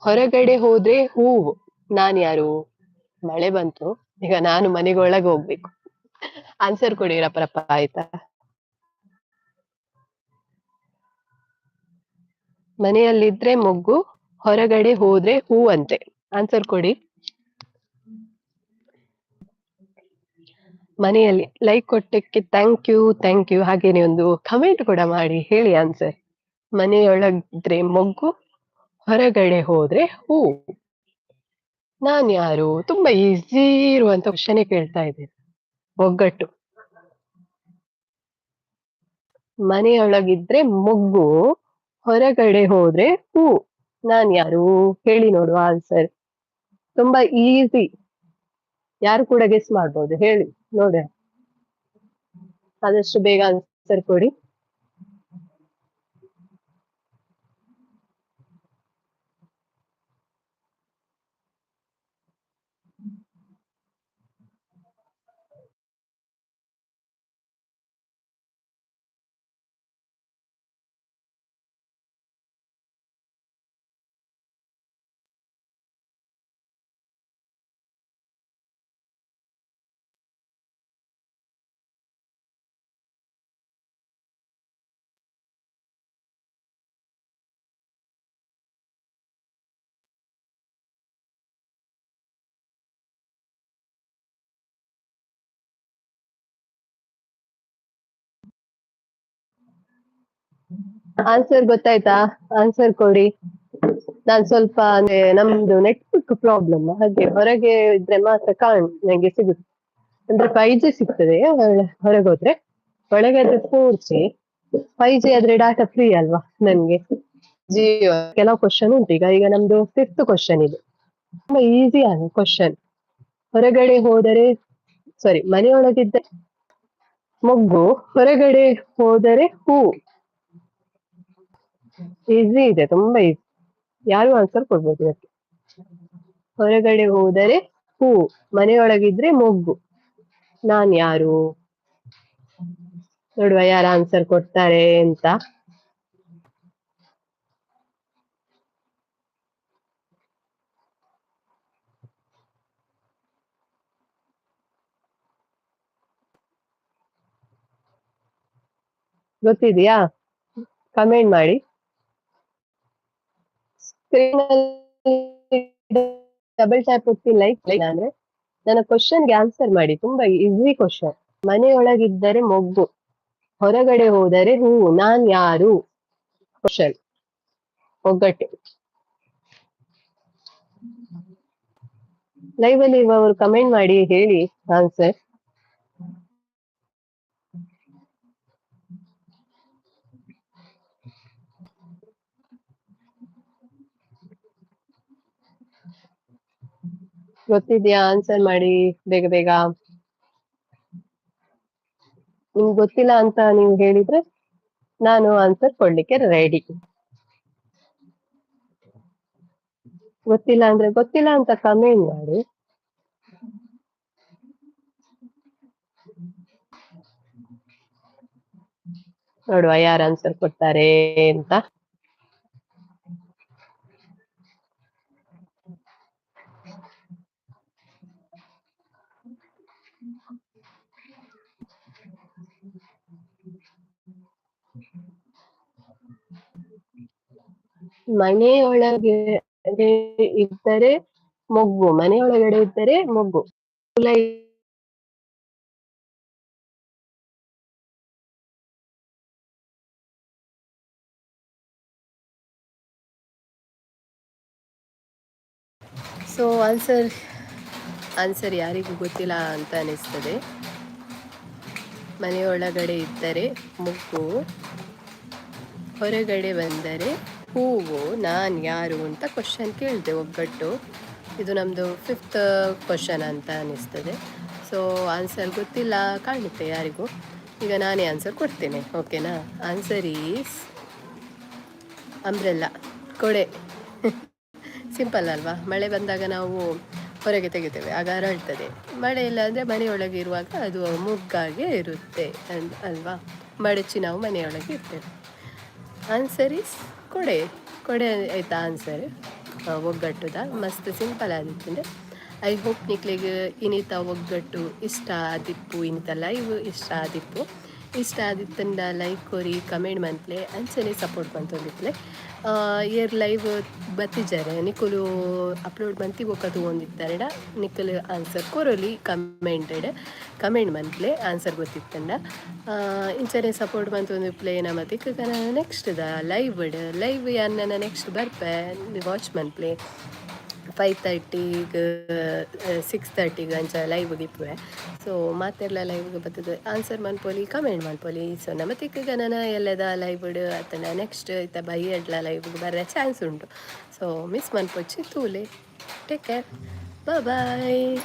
ಹೊರಗಡೆ ಹೋದ್ರೆ ಹೂವು. ನಾನ್ ಯಾರು? ಮಳೆ ಬಂತು, ಈಗ ನಾನು ಮನೆಗೆ ಒಳಗೆ ಹೋಗ್ಬೇಕು. ಆನ್ಸರ್ ಕೊಡಿ ರಪರಪ, ಆಯ್ತಾ? ಮನೆಯಲ್ಲಿದ್ರೆ ಮೊಗ್ಗು, ಹೊರಗಡೆ ಹೋದ್ರೆ ಹೂವಂತೆ. ಆನ್ಸರ್ ಕೊಡಿ. ಮನೆಯಲ್ಲಿ like ಕೊಟ್ಟಕ್ಕೆ thank you, thank you. ಹಾಗೇನೆ ಒಂದು ಕಮೆಂಟ್ ಕೂಡ ಮಾಡಿ, ಹೇಳಿ ಆನ್ಸರ್. ಮನೆಯೊಳಗಿದ್ರೆ ಮೊಗ್ಗು, ಹೊರಗಡೆ ಹೋದ್ರೆ ಹೂ. ನಾನ್ ಯಾರು? ತುಂಬಾ ಈಸಿ ಇರುವಂತ ಕ್ವಶನ್ ಕೇಳ್ತಾ ಇದ್ದೇನೆ. ಒಗ್ಗಟ್ಟು. ಮನೆಯೊಳಗಿದ್ರೆ ಮೊಗ್ಗು, ಹೊರಗಡೆ ಹೋದ್ರೆ ಹೂ. ನಾನ್ ಯಾರು? ಹೇಳಿ ನೋಡುವ ಆನ್ಸರ್. ತುಂಬಾ ಈಸಿ, ಯಾರು ಕೂಡ ಗೆಸ್ ಮಾಡ್ಬೋದು. ಹೇಳಿ ನೋಡ, ಆದಷ್ಟು ಬೇಗ ಆನ್ಸರ್ ಕೊಡಿ. ಆನ್ಸರ್ ಗೊತ್ತಾಯ್ತಾ? ಆನ್ಸರ್ ಕೊಡಿ. ನಾನ್ ಸ್ವಲ್ಪ ಅಂದ್ರೆ ನಮ್ದು ನೆಟ್ವರ್ಕ್ ಪ್ರಾಬ್ಲಮ್, ಹಾಗೆ ಹೊರಗೆ ಇದ್ರೆ ಮಾತ್ರ ನಂಗೆ ಸಿಗುತ್ತೆ. ಅಂದ್ರೆ 5G ಸಿಗ್ತದೆ ಹೊರಗೆ ಹೋದ್ರೆ. ಒಳಗಾದ್ರೆ 4G, 5G ಆದ್ರೆ ಡಾಟಾ ಫ್ರೀ ಅಲ್ವಾ ನನ್ಗೆ. ಜಿಯೋ. ಕೆಲವು ಕ್ವಶನ್ ಉಂಟು ಈಗ. ಈಗ ನಮ್ದು ಫಿಫ್ತ್ ಕ್ವಶನ್ ಇದು, ತುಂಬಾ ಈಸಿ ಆದ ಕ್ವಶನ್. ಹೊರಗಡೆ ಹೋದರೆ, ಸಾರಿ, ಮನೆಯೊಳಗಿದ್ದ ಮೊಗ್ಗು, ಹೊರಗಡೆ ಹೋದರೆ ಹೂ. ಈಸಿ ಇದೆ, ತುಂಬಾ ಈಸಿ. ಯಾರು ಆನ್ಸರ್ ಕೊಡ್ಬೋದು ಇದಕ್ಕೆ. ಹೊರಗಡೆ ಹೋದರೆ ಹೂ, ಮನೆಯೊಳಗಿದ್ರೆ ಮೊಗ್ಗು, ನಾನ್ ಯಾರು? ನೋಡುವ ಯಾರು ಆನ್ಸರ್ ಕೊಡ್ತಾರೆ ಅಂತ. ಗೊತ್ತಿದೆಯಾ? ಕಮೆಂಟ್ ಮಾಡಿ. ಸ್ಕ್ರೀನ್ ಅಲ್ಲಿ ಡಬಲ್ ಟ್ಯಾಪ್ ಒತ್ತಿ ಲೈಕ್ ಅಂದ್ರೆ ನನ್ನ ಕ್ವಶನ್ಗೆ ಆನ್ಸರ್ ಮಾಡಿ. ತುಂಬಾ ಈಸಿ ಕ್ವಶನ್. ಮನೆಯೊಳಗಿದ್ದರೆ ಮೊಗ್ಗು, ಹೊರಗಡೆ ಹೋದರೆ ಹೂವು, ನಾನ್ ಯಾರು? ಕ್ವಶನ್ ಒಗ್ಗಟ್ಟು. ಲೈವ್ ಅಲ್ಲಿ ಇರುವವರು ಕಮೆಂಟ್ ಮಾಡಿ, ಹೇಳಿ ಆನ್ಸರ್. ಗೊತ್ತಿದ್ಯಾ? ಆನ್ಸರ್ ಮಾಡಿ ಬೇಗ ಬೇಗ. ನಿಮ್ಗೆ ಗೊತ್ತಿಲ್ಲ ಅಂತ ನೀವು ಹೇಳಿದ್ರೆ ನಾನು ಆನ್ಸರ್ ಕೊಡ್ಲಿಕ್ಕೆ ರೆಡಿ. ಗೊತ್ತಿಲ್ಲ ಅಂದ್ರೆ ಗೊತ್ತಿಲ್ಲ ಅಂತ ಕಮೆಂಟ್ ಮಾಡಿ. ನೋಡುವ ಯಾರು ಆನ್ಸರ್ ಕೊಡ್ತಾರೆ ಅಂತ. ಮನೆಯೊಳಗೆ ಇದ್ದರೆ ಮೊಗ್ಗು, ಮನೆಯೊಳಗಡೆ ಇದ್ದರೆ ಮೊಗ್ಗು. ಸೊ ಆನ್ಸರ್ ಯಾರಿಗೂ ಗೊತ್ತಿಲ್ಲ ಅಂತ ಅನಿಸ್ತದೆ. ಮನೆಯೊಳಗಡೆ ಇದ್ದರೆ ಮೊಗ್ಗು, ಹೊರಗಡೆ ಬಂದರೆ ಹೂವು, ನಾನು ಯಾರು ಅಂತ ಕ್ವಶನ್ ಕೇಳಿದೆ ಒಗ್ಗಟ್ಟು. ಇದು ನಮ್ಮದು ಫಿಫ್ತ್ ಕ್ವಶನ್ ಅಂತ ಅನಿಸ್ತದೆ. ಸೊ ಆನ್ಸರ್ ಗೊತ್ತಿಲ್ಲ ಕಾಣುತ್ತೆ ಯಾರಿಗೂ. ಈಗ ನಾನೇ ಆನ್ಸರ್ ಕೊಡ್ತೇನೆ, ಓಕೆನಾ? Answer is umbrella, ಕೊಡೆ. ಸಿಂಪಲ್ ಅಲ್ವಾ? ಮಳೆ ಬಂದಾಗ ನಾವು ಹೊರಗೆ ತೆಗಿತೇವೆ, ಆಗ ಅರಳ್ತದೆ. ಮಳೆ ಇಲ್ಲ ಅಂದರೆ ಮನೆಯೊಳಗೆ ಇರುವಾಗ ಅದು ಮೊಗ್ಗಾಗೆ ಇರುತ್ತೆ ಅಲ್ವಾ? ಮಡಚಿ ನಾವು ಮನೆಯೊಳಗೆ ಇರ್ತೇವೆ. ಆನ್ಸರ್ is ಕೊಡೆ. ಕೊಡೆ ಆಯ್ತಾ ಆನ್ಸರ್ ಒಗ್ಗಟ್ಟುದ. ಮಸ್ತ್ ಸಿಂಪಲ್ ಆದಿತ್ತಂದ್ರೆ. I hope ನಿಕ್ಲೆಗ್ ಇನಿತ ಒಗ್ಗಟ್ಟು ಇಷ್ಟ ಆದಿಪ್ಪು, ಇನಿತ ಲೈವ್ ಇಷ್ಟ ಆದಿಪ್ಪು. ಇಷ್ಟ ಆದಿತ್ತಂಡ ಲೈಕ್ ಕೊರಿ, ಕಮೆಂಟ್ ಮಂತ್ಲೆ, ಅಂಚನೆ ಸಪೋರ್ಟ್ ಮಂತೊಂದಿತ್ಲೆ. ಏರ್ ಲೈವ್ ಬತ್ತಿಜಾರೆ ನಿಕುಲು ಅಪ್ಲೋಡ್ ಮಂತಿ ಬೊಕ್ಕ ತೂವೊಂದಿತ್ತಾರೆಡ ನಿಕುಲು ಆನ್ಸರ್ ಕೊರೊಲಿ ಕಮೆಂಟೆಡ್, ಕಮೆಂಟ್ ಮಂತ್ಲೆ ಆನ್ಸರ್ ಗೊತ್ತಿತ್ತಂಡ. ಇಂಚನೆ ಸಪೋರ್ಟ್ ಮಂತೊಂದಿಪ್ಲೆ. ನಮ ತಿಕ್ಕುಗ next the live live ಯಾನ್ ನೆಕ್ಸ್ಟ್ ಬರ್ಪೆ, ವಾಚ್ ಮನ್ಪ್ಲೆ. 5:30ಗ್ 6:30ಗ್ ಅಂಚ ಲೈವ್ ಇಪ್ಪುವೆ. ಸೊ ಮಾತೆರ್ಲ ಲೈವ್ಗೆ ಬತ್ತದ ಆನ್ಸರ್ ಮನ್ಪೊಲಿ, ಕಮೆಂಟ್ ಮನ್ಪೊಲಿ. ಸೊ ನಮ ತಿಕ್ಕುಗ ನನ ಎಲ್ಲದ ಲೈವ್ ಅತ್ತಂಡ ನೆಕ್ಸ್ಟ್ ಇತ್ತ ಬಯ್ಯಡ್ಲ ಲೈವ್ಗೆ ಬರ್ರೆ ಚಾನ್ಸ್ ಉಂಟು. ಸೊ ಮಿಸ್ ಮನ್ಪೊಚ್ಚಿ, ತೂಲೆ. Take care, bye.